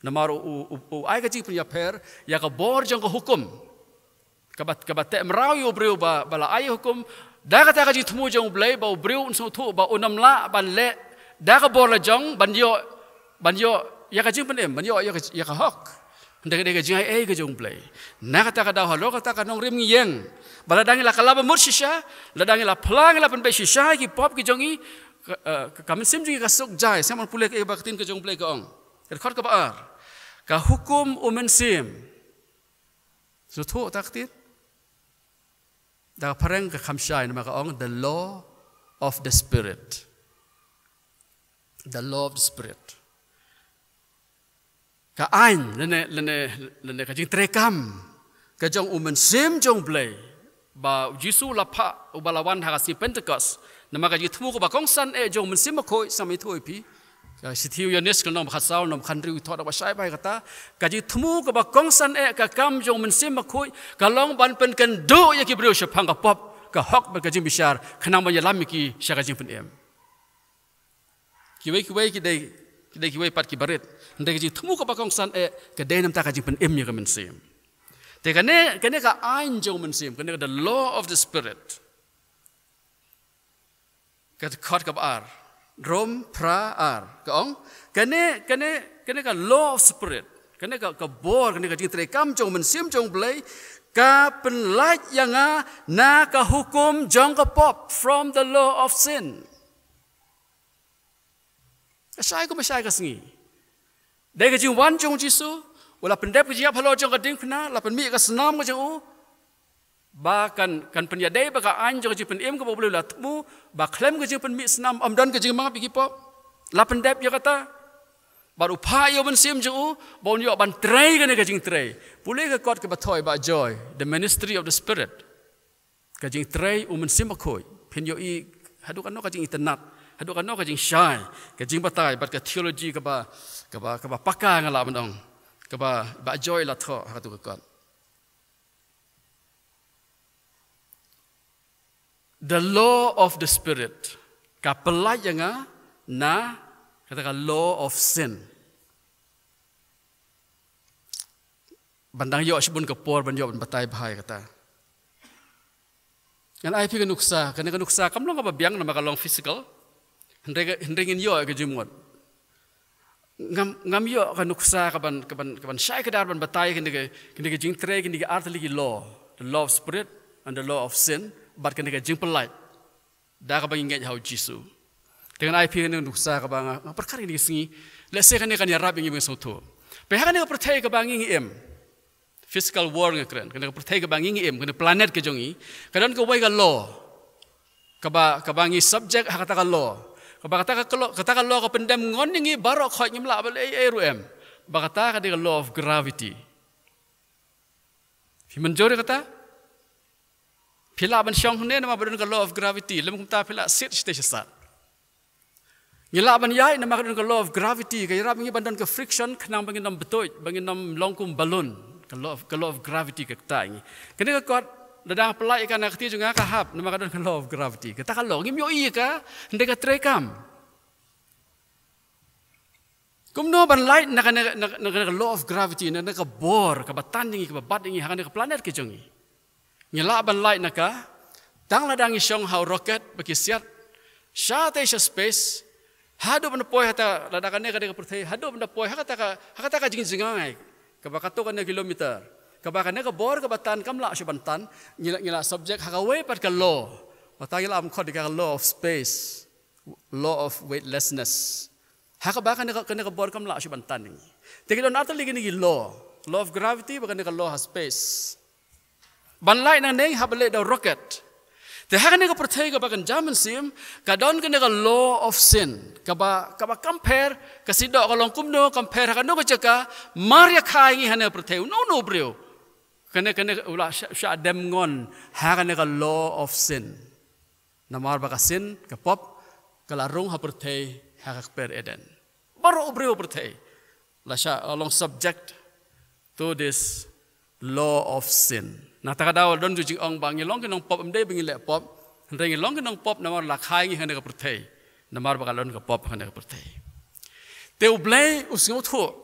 Namar u, u, u, u ai ka jingpynïapher ïa ka bor jong ka hukum. Kaba, kaba teh mraw ïa u briew ba, ba la ai hukum da kata ka jingthmu jong U Blei ba u briew un sngewthuh ba un ym lah ban leh da ka bor la jong ban ïoh, ban ïoh ïa ka jingpynim, ban ïoh ïa ka, ïa ka hok. Hynrei ka dei ka jingaiei ka jong U Blei. Na kata ka daw halor kata ka nongrim ngi ïeng ba lada ngi la kylla ba mut shisha, lada ngi la phla, ngi la pynbeit shisha ïa ki pop ki jong ngi, ka, eh, ka, ka mynsiem jong ngi ka suk jai. Sngap ban pule kaei ba ka ktien ka jong U Blei ka ong. Ka dkhot kaba ar. Ka hukum u mynsiem. Sngewthuh ta ka ktien? Da ka phareng ka kham shai namar ka ong the law of the Spirit. The law of the Spirit. Ka aiñ lane, lane, lane ka jingtreikam ka jong u Mynsiem jong U Blei ba U Jisu u la phah, uba la wan ha ka sngi Pentekost. Namar ka jingthmu kaba kongsan eh jong u Mynsiem Bakhuid, sngap ïathuh ïa phi. Ka shithi u Ïoannis ka lynnong ba khatsaw, lynnong ba khathynriew, i thoh da ba shai bha ïa kata. Ka jingthmu kaba kongsan eh ka kam jong u Mynsiem Bakhuid ka long ban pynkynduh ïa ki briew shaphang ka pop, ka hok bad ka jingbishar, khnang ban ïalam ïa ki sha ka jingpynim. Kiwei kiwei ki dei, ki dei kiwei pat ki barit. Hynrei ka jingthmu kaba kongsan eh ka dei namar ka jingpynim ïa ka mynsiem. Te kane, kane ka aiñ jong u Mynsiem, kane ka the law of the Spirit. Ka dkhot kaba ar. Rom phra ar. Ka ong, kane, kane, kane ka law of Spirit, kane ka, ka bor, kane ka jingtreikam jong u Mynsiem jong U Blei ka pynlait ïa nga na ka hukum jong ka pop, from the law of sin. Ka shai kumba shai ka sngi. Dei ka jingwan jong u Jisu, u la pyndep ka jingïap halor jong ka diengphna, la pynmih ka snam ka jong u. Ba kan, kan pynïadei bad ka aiñ jong ka jingpynim kaba U Blei u la thmu, ba khlem ka jingpynmih snam ym don ka jingmap ïa ki pop. La pyndep ïa kata. Bad u phah ïa u Mynsiem jong u, ba un ïoh ban trei kane ka jingtrei. Pule ka kot kaba thoh ba joy, the ministry of the Spirit. Ka jingtrei u Mynsiem Bakhuid. Phin ïohi, haduh kano ka jingitynnad, haduh kano ka jingshai, ka jingbatai, bad ka theology kaba, kaba, kaba paka nga lah ban ong. Kaba, ba joy la thoh, ha katu ka kot. The law of the Spirit. Ka pyllait ïa nga, na, kata ka law of sin. Ban dang ïoh shibun ka por, ban ïoh ban batai bha ïa kata. Ngan ai phi ka nuksa, kane ka nuksa kam long kaba biang namar ka long physical. Hynrei ka, hynrei ngin ïoh ka jingmut. Ngam, ngam ïoh ka nuksa kaban, kaban, kaban shai kdar ban batai kane ka, kane ka jingtrei, kane ka ar tylli ki law. The law of spirit and the law of sin. Bad kane ka jingpyllait. Da kaba ngi ngeit ha u Jisu. Te ngan ai phi kane ka nuksa kaba nga, nga pyrkhat kine ki sngi. Lehse kane kan ïarap ïa ngi ban sngewthuh. Peit ha kane ka pyrthei kaba ngi ngi im. Physical world nga kren. Kane ka pyrthei kaba ngi ngi im, kane planet ka jong ngi. Ka don kawei ka law. Kaba, kaba ngi subject ha kata ka law. Kaba kata ka law, kata ka law ka pyndem ngon ïa ngi baroh khoit, ngim lah ban leh ei ei ruh em. Ba kata ka dei ka law of gravity. Phi mynjur ïa kata? Phi lah ban shong hangne namar ba don ka law of gravity. Lym kumta phi lah sit shatei sha sat. Ngi lah ban ïaid namar ka don ka law of gravity, ka ïarap ngi ban don ka friction khnang ba ngin ym btuid, ba ngin ym long kum balloon. Ka law of, ka law of gravity ka ktah ngi. Kane ka kot, lada nga pyllait ïa ka na ka kti jong nga ka hap, namar ka don ka law of gravity. Kata ka law, ngim ïohi ïa ka, hynrei ka trei kam. Kumno ban lait na kane, na, na kane ka law of gravity, na, na ka bor, kaba tan ïa ngi, kaba bat ïa ngi, ha kane ka planet ka jong ngi. Ngi lah ban lait na ka, tang lada ngi shong ha u rocket, ba ki siat, shatei sha space, haduh ban poi hata, lada kane ka dei ka pyrthei, haduh ban poi, ha kata ka, ha kata ka jingjngai, kaba katto katne kilometer, kaba kane ka bor, kaba tan, kam lah shuh ban tan, ngi lah, ngi lah subject, ha kawei pat ka law, kata ngi lah ban khot ïa ka law of space, law of weightlessness. Ha kaba kane ka, kane ka bor kam lah shuh ban tan ïa ngi. Te ki don ar tylli kine ki law, law of gravity, bad kane ka law ha space. Ban lait nangne hap ban leit da u rocket. Te ha kane ka pyrthei kaba kynja mynsiem, ka don kane ka law of sin. Kaba, kaba compare, ka sngewdon ka long kumno, compare ha kano ka jaka, mar ïa kha ïa ngi ha kane ka pyrthei, uno uno u briew. Kane, kane u lah shah, shah dem ngon, ha kane ka law of sin. Namar ba ka sin, ka pop, ka la rung ha pyrthei, ha ka kper Eden. Baroh u briew pyrthei. La shah, la long subject to this law of sin. Na kata ka daw don ju jingong ba ngi long ki nongpop, ym dei ba ngi leh pop. Hynrei ngi long ki nongpop namar la kha ïa ngi ha kane ka pyrthei. Namar ba ka don ka pop ha kane ka pyrthei. Te U Blei u sngewthuh.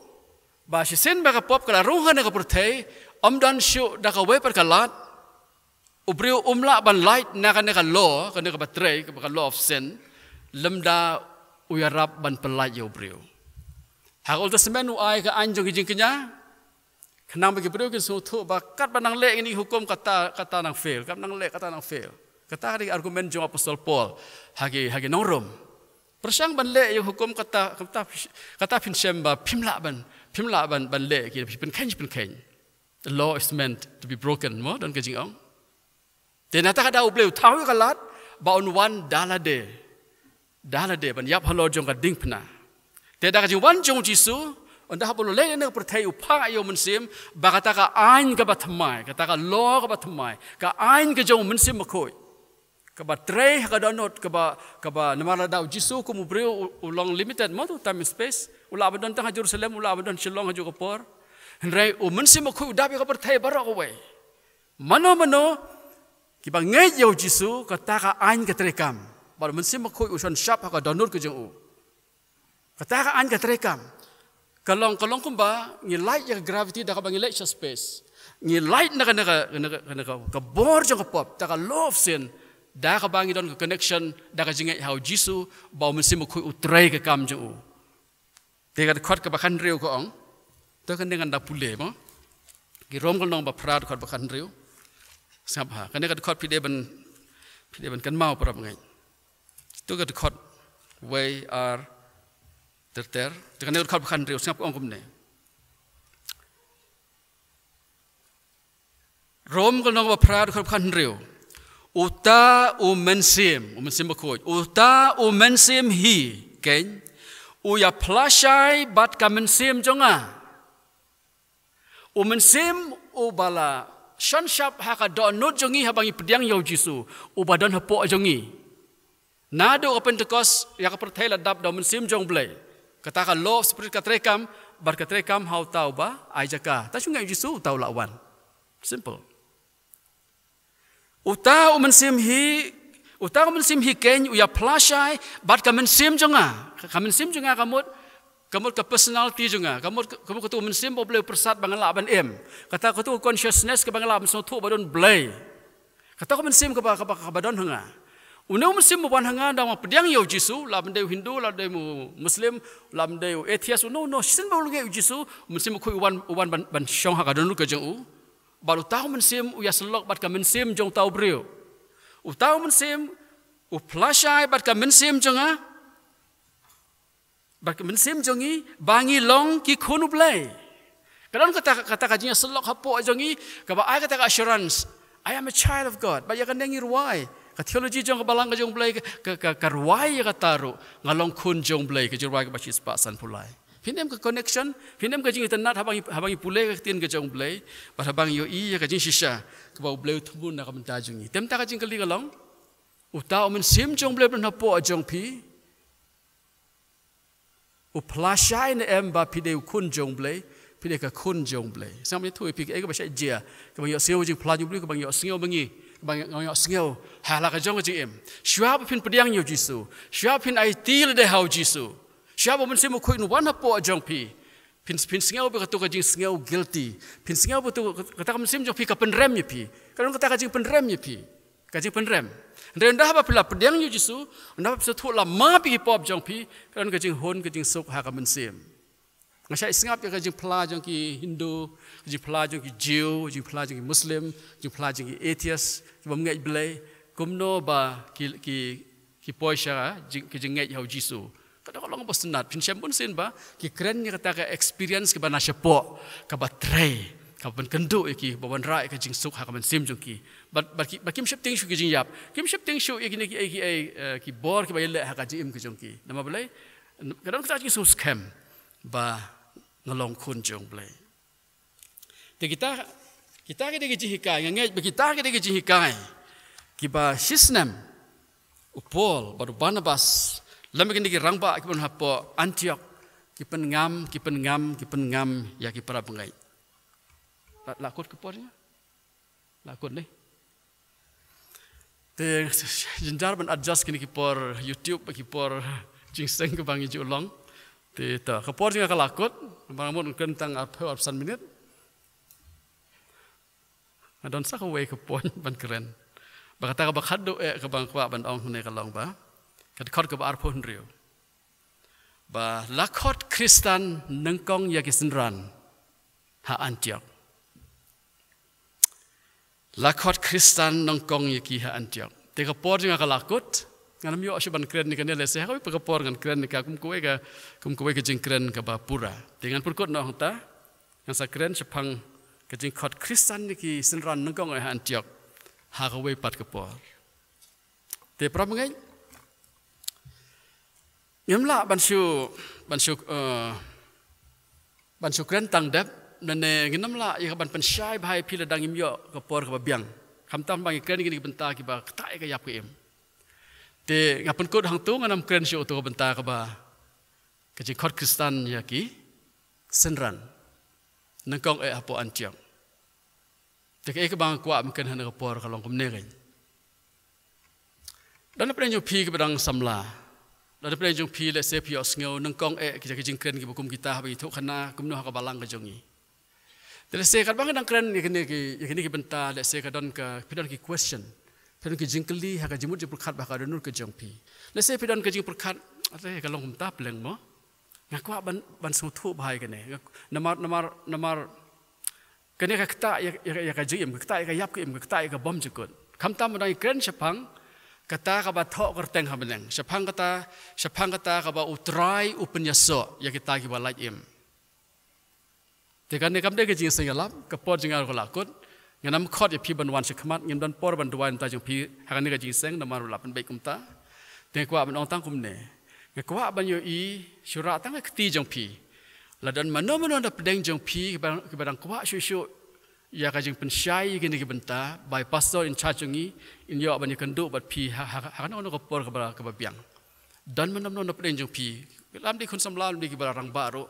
Ba shisien ba ka pop ka la rung ha kane ka pyrthei, ym don shuh da kawei pat ka lad. U briew um lah ban lait na kane ka law, kane kaba trei, kaba ka law of sin, lymda u ïarap ban pyllait ïa u briew. Ha ka Old Testament u ai ka aiñ jong ki jingkñia, khnang ba ki briew kin sngewthuh ba katba nang leh ïa kine ki hukum kata, kata nang fail, katba nang leh kata nang fail. Kata ka dei ka argument jong u Apostol Paul, ha ki, ha ki nong Rom. Pyrshang ban leh ïa ki hukum kata, kata, kata phin shem ba phim lah ban, phim lah ban, ban leh ki, phin kheiñ, phin kheiñ. The law is meant to be broken, mo, don ka jingong. Te na kata ka daw U Blei u thaw ïa ka lad, ba un wan da lade. Da lade, ban ïap halor jong ka diengphna. Te da ka jingwan jong u Jisu, ynda haba u la leit na ka pyrthei u phah ïa u Mynsiem, ba kata ka aiñ kaba thymmai, kata ka law kaba thymmai, ka aiñ ka jong u Mynsiem Bakhuid. Kaba trei ha ka dohnud, kaba, kaba namar lada u Jisu kum u briew u, u long limited, mo tu time and space. U lah ban don tang ha Jerusalem, u lah ban don Shillong ha kajuh ka por. Hynrei u Mynsiem Bakhuid u dap ïa ka pyrthei baroh kawei. Mano mano, kiba ngeit ïa u Jisu, kata ka aiñ ka treikam. Bad u Mynsiem Bakhuid u shon shap ha ka dohnud ka jong u. Kata ka aiñ ka treikam. Ka long, ka long kumba, ngi lait ïa ka gravity da kaba ngi leit sha space. Ngi lait na ka, na ka, na ka, na ka, ka bor jong ka pop, da ka law of sin, da kaba ngi don ka connection, da ka jingngeit ha u Jisu, ba u Mynsiem Bakhuid u trei ka kam jong u. Te ka dkhot kaba khathynriew ka ong. To kane ngan da pule mo. Ki Rom ka lynnong ba phra dkhot ba khathynriew. Sngap ha. Kane ka dkhot phi dei ban, phi dei ban kynmaw para bangeit. To ka dkhot wei ar ter ter. Te kane ka dkhot ba khathynriew sngap ka ong kumne. Rom ka lynnong ba phra dkhot ba khathynriew. Uta u Mynsiem, u Mynsiem Bakhuid. Uta u Mynsiem hi, keiñ. U ïa phlashai bad ka mynsiem jong nga. U mynsiem uba la shon shap ha ka dohnud jong ngi haba ngi pdiang ïa u Jisu, uba don hapoh jong ngi. Naduh ka Pentekost, ïa ka pyrthei la dap da u mynsiem jong u Blei. Kata ka law of spirit ka treikam, bad ka treikam ha uta uba ai jaka. Ta shu ngeit u Jisu uta u la wan. Simple. Uta u mynsiem hi, uta u mynsiem hi keiñ u ïa phlashai bad ka mynsiem jong nga. Ka mynsiem jong nga ka mut, ka mut ka personality jong nga. Ka mut, ka mut katu u mynsiem ba u Blei u pyrsad ba nga lah ban im. Kata katu u consciousness kaba nga lah ban sngewthuh ba don Blei. Kata ka mynsiem kaba, kaba, kaba don ha nga. Une u mynsiem ba wan ha nga da nga pdiang ïa u Jisu, lah ban dei u Hindu, lah ban dei u Muslim, lah ban dei u atheist, uno uno, shisien ba u la ngeit u Jisu, u mynsiem u khuid u wan, u wan ban, ban shong ha ka dohnud ka jong u. Bad uta u mynsiem u ïa syllok bad ka mynsiem jong uta u briew. Uta u mynsiem u phlashai bad ka mynsiem jong nga, bad ka mynsiem jong ngi, ba ngi long ki khun u Blei. Ka don kata, kata ka jingïasyllok hapoh jong ngi, kaba ai kata ka assurance. "I am a child of God." Bad ïa kane ngi rwai. Ka theology jong ka Balang ka jong u Blei, ka, ka, ka, ka rwai ïa kata ruh. Nga long khun jong u Blei, ka jingrwai kaba shispah sanphew lai. Phin em ka connection, phin em ka jingïatynnad haba ngi, haba ngi pule ka ktien ka jong u Blei, bad haba ngi ïohi ïa ka jingshisha, kaba u Blei u thmu na ka bynta jong ngi. Te mynta ka jingkylli ka long, uta u mynsiem jong u Blei ba don hapoh jong phi, u phlashai ne em ba phi dei u khun jong u Blei, phi dei ka khun jong u Blei. Sngap ïathuh ïa phi kaei kaba shait jia, kaba ngi ïohsngew jingphla jong u Blei, kaba ngi ïohsngew ma ngi, kaba ngi ïohsngew ha la ka jong ka jingim. Shuwa ba phin pdiang ïa u Jisu, shuwa ba phin aiti lade ha u Jisu, shuwa ba u mynsiem u khuid un wan hapoh jong phi. Phin, phin sngew ba katu ka jingsngew guilty. Phin sngew ba katu, kata ka mynsiem jong phi ka pynrem ïa phi. Ka don kata ka jingpynrem ïa phi. Ka jingpynrem. Hynrei ynda haba phi la pdiang ïa u Jisu, ynda haba phi sngewthuh la map ïa ki pop jong phi, ka don ka jinghun, ka jingsuk ha ka mynsiem. Nga shait sngap ïa ka jingphla jong ki Hindu, ka jingphla jong ki Jew, ka jingphla jong ki Muslim, ka jingphla jong ki atheist, ki bym ngeit Blei, kumno ba ki, ki, ki poi sha jing, ki jingngeit ha u Jisu. Ka dei ka long ba sngewtynnat, phin shem bunsien ba ki kren ïa kata ka experience kaba na shapoh, kaba trei, kaba pynkynduh ïa ki, ba wanrah ïa ka jingsuk ha ka mynsiem jong ki. Bad, bad ki, bad kim sheptieng shuh ki jingïap, kim sheptieng shuh ïa kine ki, ïa ki, ïa, eh, ki bor kiba ïaleh ha ka jingim ka jong ki. Namar balei? Ka don kata ka jingsngewskhem ba nga long khun jong u Blei. Te kita, kita ki dei ki jinghikai, nga ngeit ba kita ki dei ki jinghikai kiba shisnem u Paul bad u Barnabas lem bad kine ki rangbah kiba don hapoh Antiok ki pynngam, ki pynngam, ki pynngam ïa ki para bangeit. La, la kut ka por ïa? La kut ne? Te jynjar ban adjust kine ki por YouTube, ki por jingseng kaba ngi ju long. Te ta, ka por jong nga ka la kut, ba nga mut kren tang arphew arphew san minit. Nga don sa kawei ka point ban kren. Ba kata kaba khatduh eh kaba nga kwah ban ong hangne ka long ba, ka dkhot kaba arphew hynriew. Ba la khot Khristan nyngkong ïa ki synran ha Antiok. La khot Khristan nyngkong ïa ki ha Antiok. Te ka por jong nga ka la kut, ngan ym ïoh shuh ban kren ïa kane, lehse ha kawei pat ka por ngan kren ïa ka, kum kawei ka, kum kawei ka jingkren kaba pura. Te ngan pynkut noh hangta, ngan sa kren shaphang ka jingkhot Khristan ïa ki synran nyngkong ha Antiok ha kawei pat ka por. Te para bangeit, ngim lah ban shu, ban shu, eh, ban shu kren tang dep, ne, ne ngin ym lah ïa ka ban pynshai bha ïa phi lada ngim ïoh ka por kaba biang. Khamtam ba ngi kren ïa kine ki bynta kiba ktah ïa ka ïap ka im. Te nga pynkut hangto, ngan ym kren shuh ïa kato ka bynta kaba, ka jingkhot Khristan ïa ki synran nyngkong eh hapoh Antiok. Te kaei kaba nga kwah ban kren ha kane ka por ka long kumne kein. Don napdeng jong phi kiba dang samla, don napdeng jong phi, lehse phi ïohsngew nyngkong eh ki jingkren kiba kum kita haba ngi ïathuh khana kumno ha ka balang ka jong ngi. Te lehse katba nga dang kren ïa kine ki, ïa kine ki bynta, lehse ka don ka, phi don ki question, phi don ki jingkylli ha ka jingmut jingpyrkhat bad ha ka dohnud ka jong phi. Lehse phi don ka jingpyrkhat, "Are, ka long kumta pleng mo? Nga kwah ban, ban sngewthuh bha ïa kane." Nga, namar, namar, namar kane ka ktah ïa, ïa, ïa ka jingim, ka ktah ïa ka ïap ka im, ka ktah ïa ka bymjukut. Khamtam ba dang ngi kren shaphang kata kaba thoh kyrteng ha bneng, shaphang kata, shaphang kata kaba U Trai u pynïasoh ïa kita kiba lait im. Te kane kam dei ka jingïaseng ïalap, ka por jong nga ruh ka la kut. Ngan ym khot ïa phi ban wan sha khmat, ngim don por ban duwai na ka bynta jong phi ha kane ka jingïaseng, namar ba la pynbeit kumta. Te nga kwah ban ong tang kumne. Nga kwah ban ïohi, shu rah tang ka kti jong phi. La don mano mano na pdeng jong phi, kiba, kiba dang kwah shuh shuh ïa ka jingpynshai ïa kine ki bynta, bai pastor in charge jong ngi, in ïoh ban ïakynduh bad phi, ha, ha, ha, ha kano kano ka por kaba, kaba biang. Don mano mano na pdeng jong phi. Lam dei khun samla, lam dei kiba la rangbah ruh.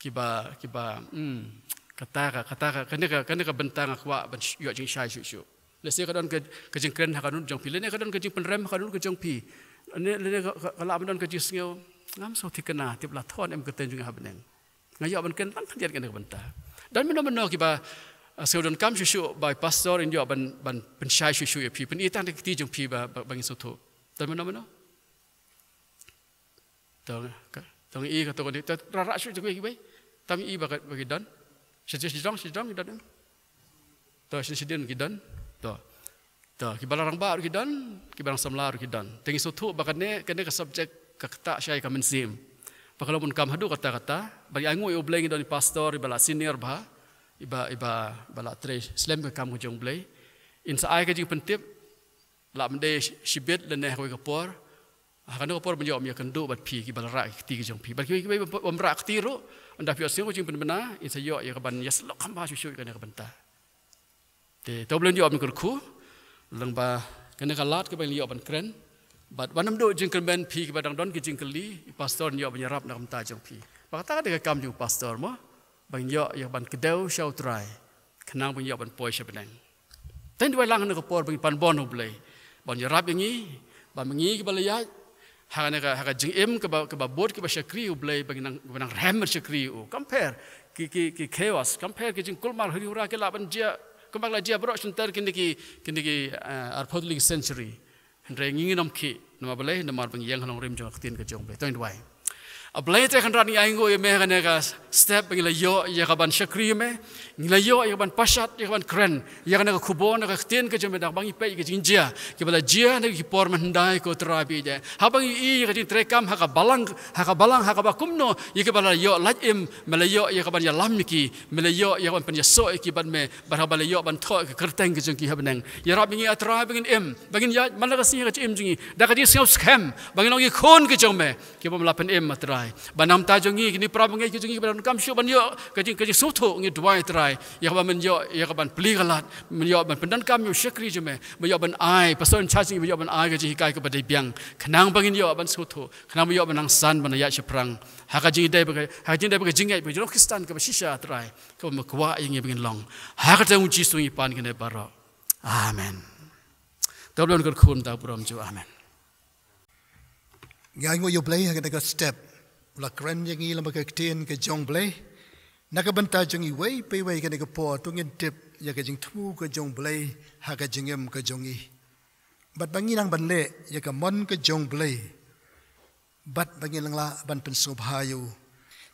Kiba, kiba, hmm, kata ka, kata ka, kane ka, kane ka bynta nga kwah ban sh-, ïoh jingshai shuh shuh. Lehse ka don ka, ka jingkren ha ka nut jong phi. Lane ka don ka jingpynrem ha ka nut ka jong phi. Lane, lane ka, ka, ka lah ban don ka jingsngew. Ngam sngewthikna, tip la thoh ne em ka kyrteng jong ngi ha bneng. Nga ïoh ban kren tang khyndiat kane ka bynta. Don mano mano kiba, ah, sngewdonkam shuh shuh ba i pastor in ïoh ban, ban pynshai shuh shuh ïa phi. Pyni tang da ka kti jong phi ba, ba, ba ngin sngewthuh. Don mano mano? To, ka, to ngi i ka to kane, to rah rah shuh jong kiwei kiwei. Tam i ba ka, ba ki don. Sha, sha, sha jong, sha jong ki don. To, sha, sha din ki don. To. To, kiba la rangbah ruh ki don, kiba la samla ruh ki don. Te ngi sngewthuh ba kane, kane ka subject ka ktah shai ka mynsiem. Ba ka long bun kam haduh katta katta, ba ngi ainguh ïa U Blei ngi don i pastor, iba la senior bha, iba, iba, ba la trei slem ka kam ka jong U Blei. In sa ai ka jingpyntip, lah ban dei shi-, shibit lane ha kawei ka por. Ha kano ka por ban ïoh ban ïakynduh bad phi kiba la rah ki kti ki jong phi. Bad kiwei kiwei bym rah kti ruh, ynda phi ïohsngew ka jingpynbna, in sa ïoh ïa kaban ïasyllok kham bha shuh shuh ïa kane ka bynta. Te, to U Blei un ïoh ban kyrkhu, lyngba kane ka lad kaba ngi ïoh ban kren. Bad wat nym duh jingkyrmen phi kiba dang don ki jingkylli, i pastor un ïoh ban ïarap na ka bynta jong phi. Ba kata ka dei ka kam jong u pastor mo, ban ïoh, ïoh ban kdew sha U Trai. Khnang ban ïoh ban poi sha bneng. Te ngi duwai lang ha kane ka por ba ngin pan bun ha U Blei. Ban ïarap ïa ngi, ba ma ngi kiba la ïaid ha kane ka, ha ka jingim kaba, kaba bud kiba shakri U Blei, ba ngin nang, ba nang rhem shakri u. Compare ki, ki, ki chaos, compare ki jingkulmar huri hura ki lah ban jia, kumba la jia baroh shynter kine ki, kine ki, eh, arphew tylli ki century. Hynrei ngi ngin ym khih, namar balei, namar ba ngi ïeng ha nongrim jong ka ktien ka jong U Blei. To ngin duwai. A Blei Trai Kynrad, ngi ainguh ïa me ha kane ka step ba ngi la ïoh ïa kaban shakri ïa me, ngi la ïoh ïa kaban pashat, ïa kaban kren ïa kane ka khubor na ka ktien ka jong me, da kaba ngi peit ïa ka jingjia, kiba la jia na ki por mynhyndai, ko Trai ba ïeit. Haba ngi i ïa ka jingtreikam ha ka balang, ha ka balang, ha kaba kumno ïa kiba la ïoh lait im, me la ïoh ïa kaban ïalam ïa ki, me la ïoh ïa kaban pynïasoh ïa ki bad me, bad haba la ïoh ban thoh ïa ka kyrteng ka jong ki ha bneng. Ïarap ïa ngi, A Trai, ba ngin im, ba ngin ïaid man la ka sngi ha ka jingim jong ngi da ka jingsngewskhem ba ngin long ki khun ka jong me, kiba me la pynim, A Trai. Ba na ka bynta jong ngi, kine ki para bangeit ki jong ngi kiba donkam shuh ban ïoh ka jing, ka jingsngewthuh, ngi duwai, Trai, ïa kaba men ïoh, ïa kaban plie ka lad, men ïoh ban pyndonkam ïa u shakri jong me, men ïoh ban ai, pastor in charge jong ngi men ïoh ban ai ka jinghikai kaba dei biang, khnang ba ngin ïoh ban sngewthuh, khnang ba ïoh ban nang san ban ïaid shaphrang ha ka jingdei bad ka, ha ka jingdei bad ka jingngeit bad ka jinglong Khristan kaba shisha, Trai, kaba me kwah ïa ngi ba ngin long. Ha ka kyrteng U Jisu ngi pan kine baroh. Amen. To U Blei un kyrkhu da burom jong u. Amen. Ngi ainguh ïa U Blei ha kane ka step, u la kren ïa ngi lyngba ka ktien ka jong U Blei. Na ka bynta jong iwei pa iwei kane ka por, to ngin tip ïa ka jingthmu ka jong U Blei ha ka jingim ka jong ngi. Bad ba ngin nang ban leh ïa ka mon ka jong U Blei. Bad ba ngin nang lah ban pynsngewbha ïa u.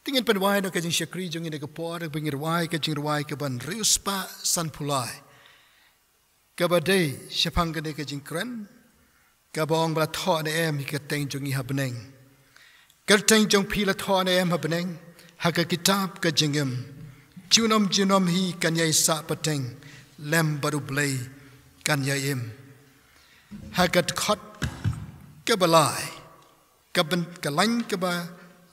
Te ngin pynwai na ka jingshakri jong ngi na ka por, ba ngin rwai ka jingrwai kaban hynriew spah sanphew lai. Kaba dei shaphang kane ka jingkren, kaba ong, ba la thoh ne em ïa ka kyrteng jong ngi ha bneng. Ka kyrteng jong phi la thoh ne em ha bneng, ha ka kitab ka jingim. Junom junom hi kan ïai sah pateng lem bad U Blei kan ïai im. Ha ka dkhot kaba lai, ka byn, ka lain kaba,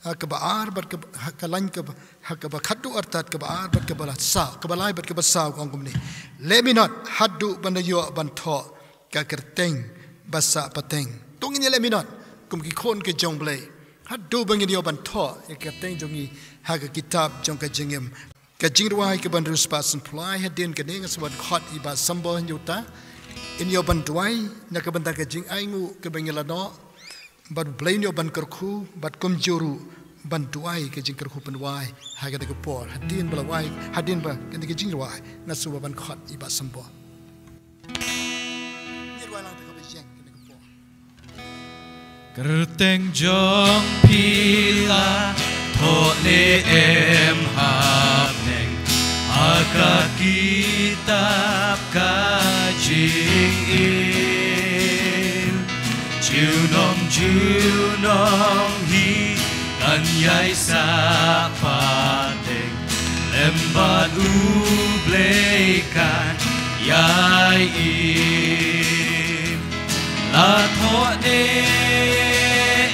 ha, kaba ar bad kaba, ha, ka lain kaba, ha, kaba khatduh artat kaba ar bad kaba la saw, kaba lai bad kaba saw, ka ong kumne: Leh minot haduh ban da ïoh ban thoh ka kyrteng ba sah pateng. To ngin ïaleh minot kum ki khun ka jong U Blei, haduh ba ngin ïoh ban thoh ïa ka kyrteng jong ngi ha ka kitab jong ka jingim. Ka jingrwai kaban hynriew spah sanphew lai. Hadien kane nga sngewbha ban khot i Bah Symboh Hynñiewta, in ïoh ban duwai na ka bynta ka jingainguh kaba ngi la noh. Bad U Blei un ïoh ban kyrkhu, bad kumjuh ruh ban duwai ka jingkyrkhu pynwai ha kane ka por. Hadien ba la wai, hadien ba kane ka jingrwai, nga sngewbha ban khot i Bah Symboh. Kyrteng jong phi la thoh ne em ha bneng, ha ka kitab ka jingim? Junom junom hi kan ïai sah pateng lem bad U Blei kan ïai im. La thoh ne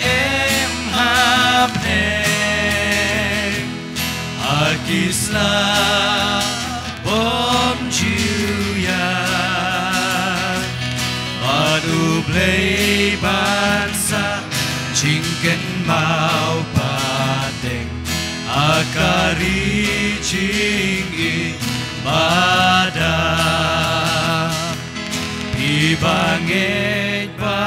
em Isla bom Juya, bad U Blei ban sa jingkynmaw pateng ha ka ri jingim bada. Phi ba ngeit ba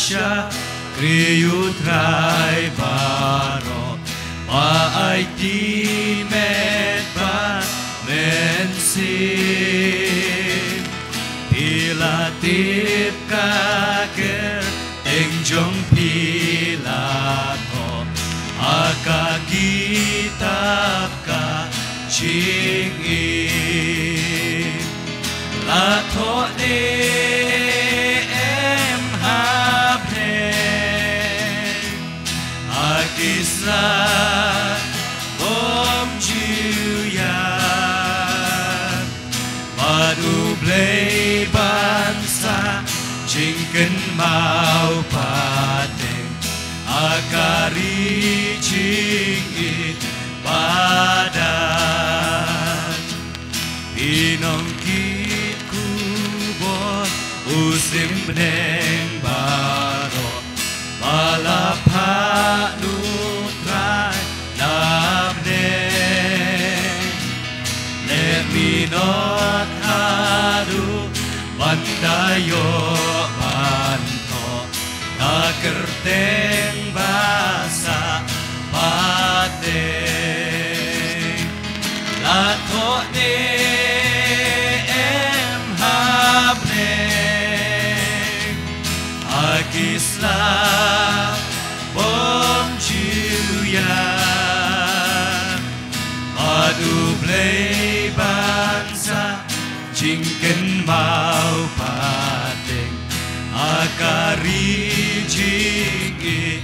shakri ïa U Trai baroh, ba aiti met bad mynsiem. Phi la tip ka kyrteng jong phi la thoh ha ka kitab ka jingim. La thoh ne em ha pdeng ha ki sla bom Juya, bad U Blei ban sa jingkynmaw pateng ha ka ri jingim bada. Phi nongkit khubor u sim bneng baroh, ba la phah U Trai na bneng. Leh minot haduh ban da ïoh ban thoh ka kyrteng ba sah pateng. La thoh ne em ha pdeng ha ki sla bom Juya, bad U Blei ban sa jingkynmaw pateng ha ka ri jingim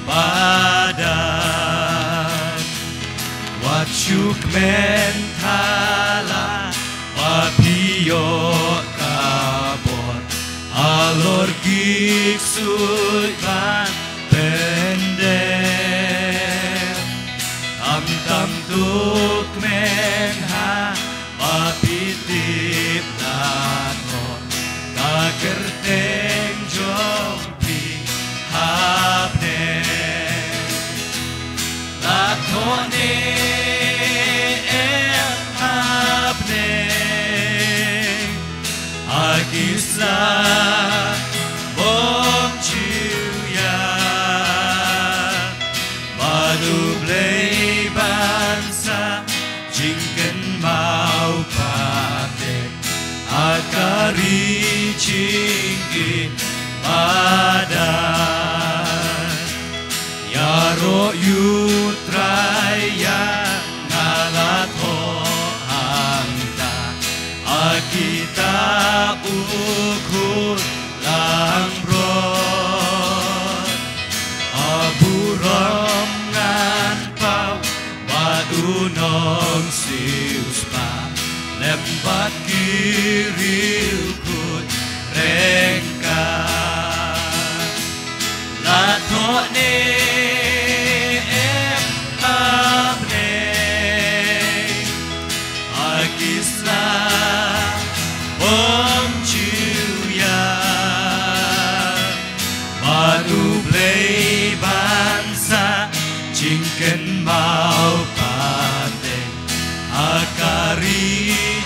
bada. Wat shu kmen thala ba phi ïoh ka bor halor ki ksuid ban pyndep. Khamtam to kmen ha ba phi tip la thoh ka kyrteng jong phi ha pdeng. La thoh ne em ha pdeng ha ki sla bom Juya, bad U Blei ban sa jingkynmaw pateng ha ka ri jingim bada. Ïaroh ïa U Trai ïa nga, la thoh hangta ha kitab U Khun Langbrot. Ha burom ngan paw bad u nongsiewspah lem bad ki riewkhuid ryngkat. La thoh ne em ha pdeng ha ki sla bom Juya, bad U Blei ban sa jingkynmaw pateng ha ka ri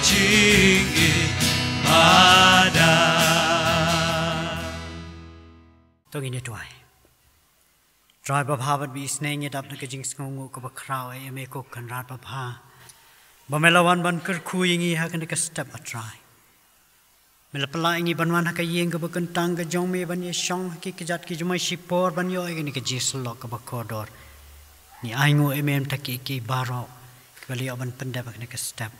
jingim bada. To ngin ïa duwai. Trai babha bad ba isynei, ngi dap na ka jingsngewnguh kaba khraw ïa me ko Kynrad babha, ba me la wan ban kyrkhu ïa ngi ha kane ka step, A Trai. Me la pynlah ïa ngi ban wan ha ka ïing kaba kyntang ka jong me, ban ïa shong ha ki kjat ki jumai shipor, ban ïoh ïa kane ka jingsyllok kaba kordor. Ngi ainguh ïa me mynta kiei kiei baroh kiba la ïoh ban pyndep ha kane ka step.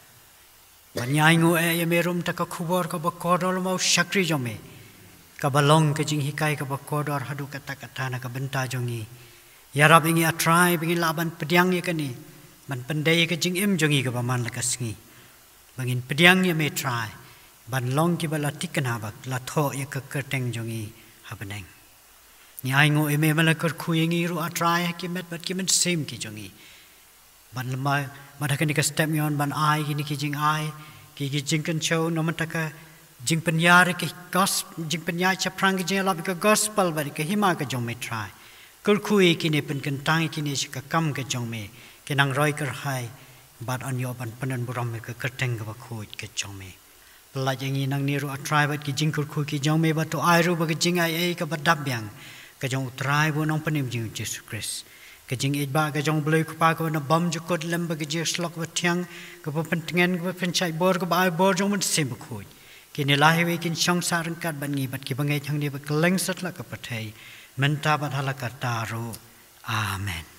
Bad ngi ainguh ïa me ruh mynta ka khubor kaba kordor, lem bad u shakri jong me, kaba long ka jinghikai kaba kordor haduh katta katta na ka bynta jong ngi. Ïarap ïa ngi, A Trai, ba ngin lah ban pdiang ïa kane, ban pyndei ïa ka jingim jong ngi kaba man la ka sngi. Ba ngin pdiang ïa me, Trai, ban long kiba la thikna bad la thoh ïa ka kyrteng jong ngi ha bneng. Ngi ainguh ïa me, me la kyrkhu ïa ngi ruh, A Trai, ha ki met bad ki mynsiem ki jong ngi. Ban lem bad ha kane ka step ngi wan ban ai kine ki jingai, ki ki jingkynshew namar ka jingpynïar ki gospel, jingpynïar shaphrang ki jingïalap ka gospel bad ka hima ka jong me Trai. Kyrkhu ïa kine, pynkyntang ïa kine sha ka kam ka jong me, ki nang roi kyrhai bad yn ïoh ban pynburom ïa ka kyrteng kaba khuid ka jong me. Pyllait ïa ngi nangne ruh A Trai bad ki jingkyrkhu ki jong me, bad to ai ruh ba ka jingai ei kaba dap biang ka jong U Trai bad U Nongpynim jong ngi U Jisu Khrist, ka jingïeit ba ka jong U Blei Kpa kaba nang bymjukut lem bad ka jingshlok ba thiang, kaba pyntngen, kaba pynshait bor, kaba ai bor jong U Mynsiem Bakhuid, kine la hi wei kin shong sah ryngkat bad ngi bad kiba ngeit hangne bad kylleng satlak ka pyrthei, mynta bad hala karta ruh. Amen.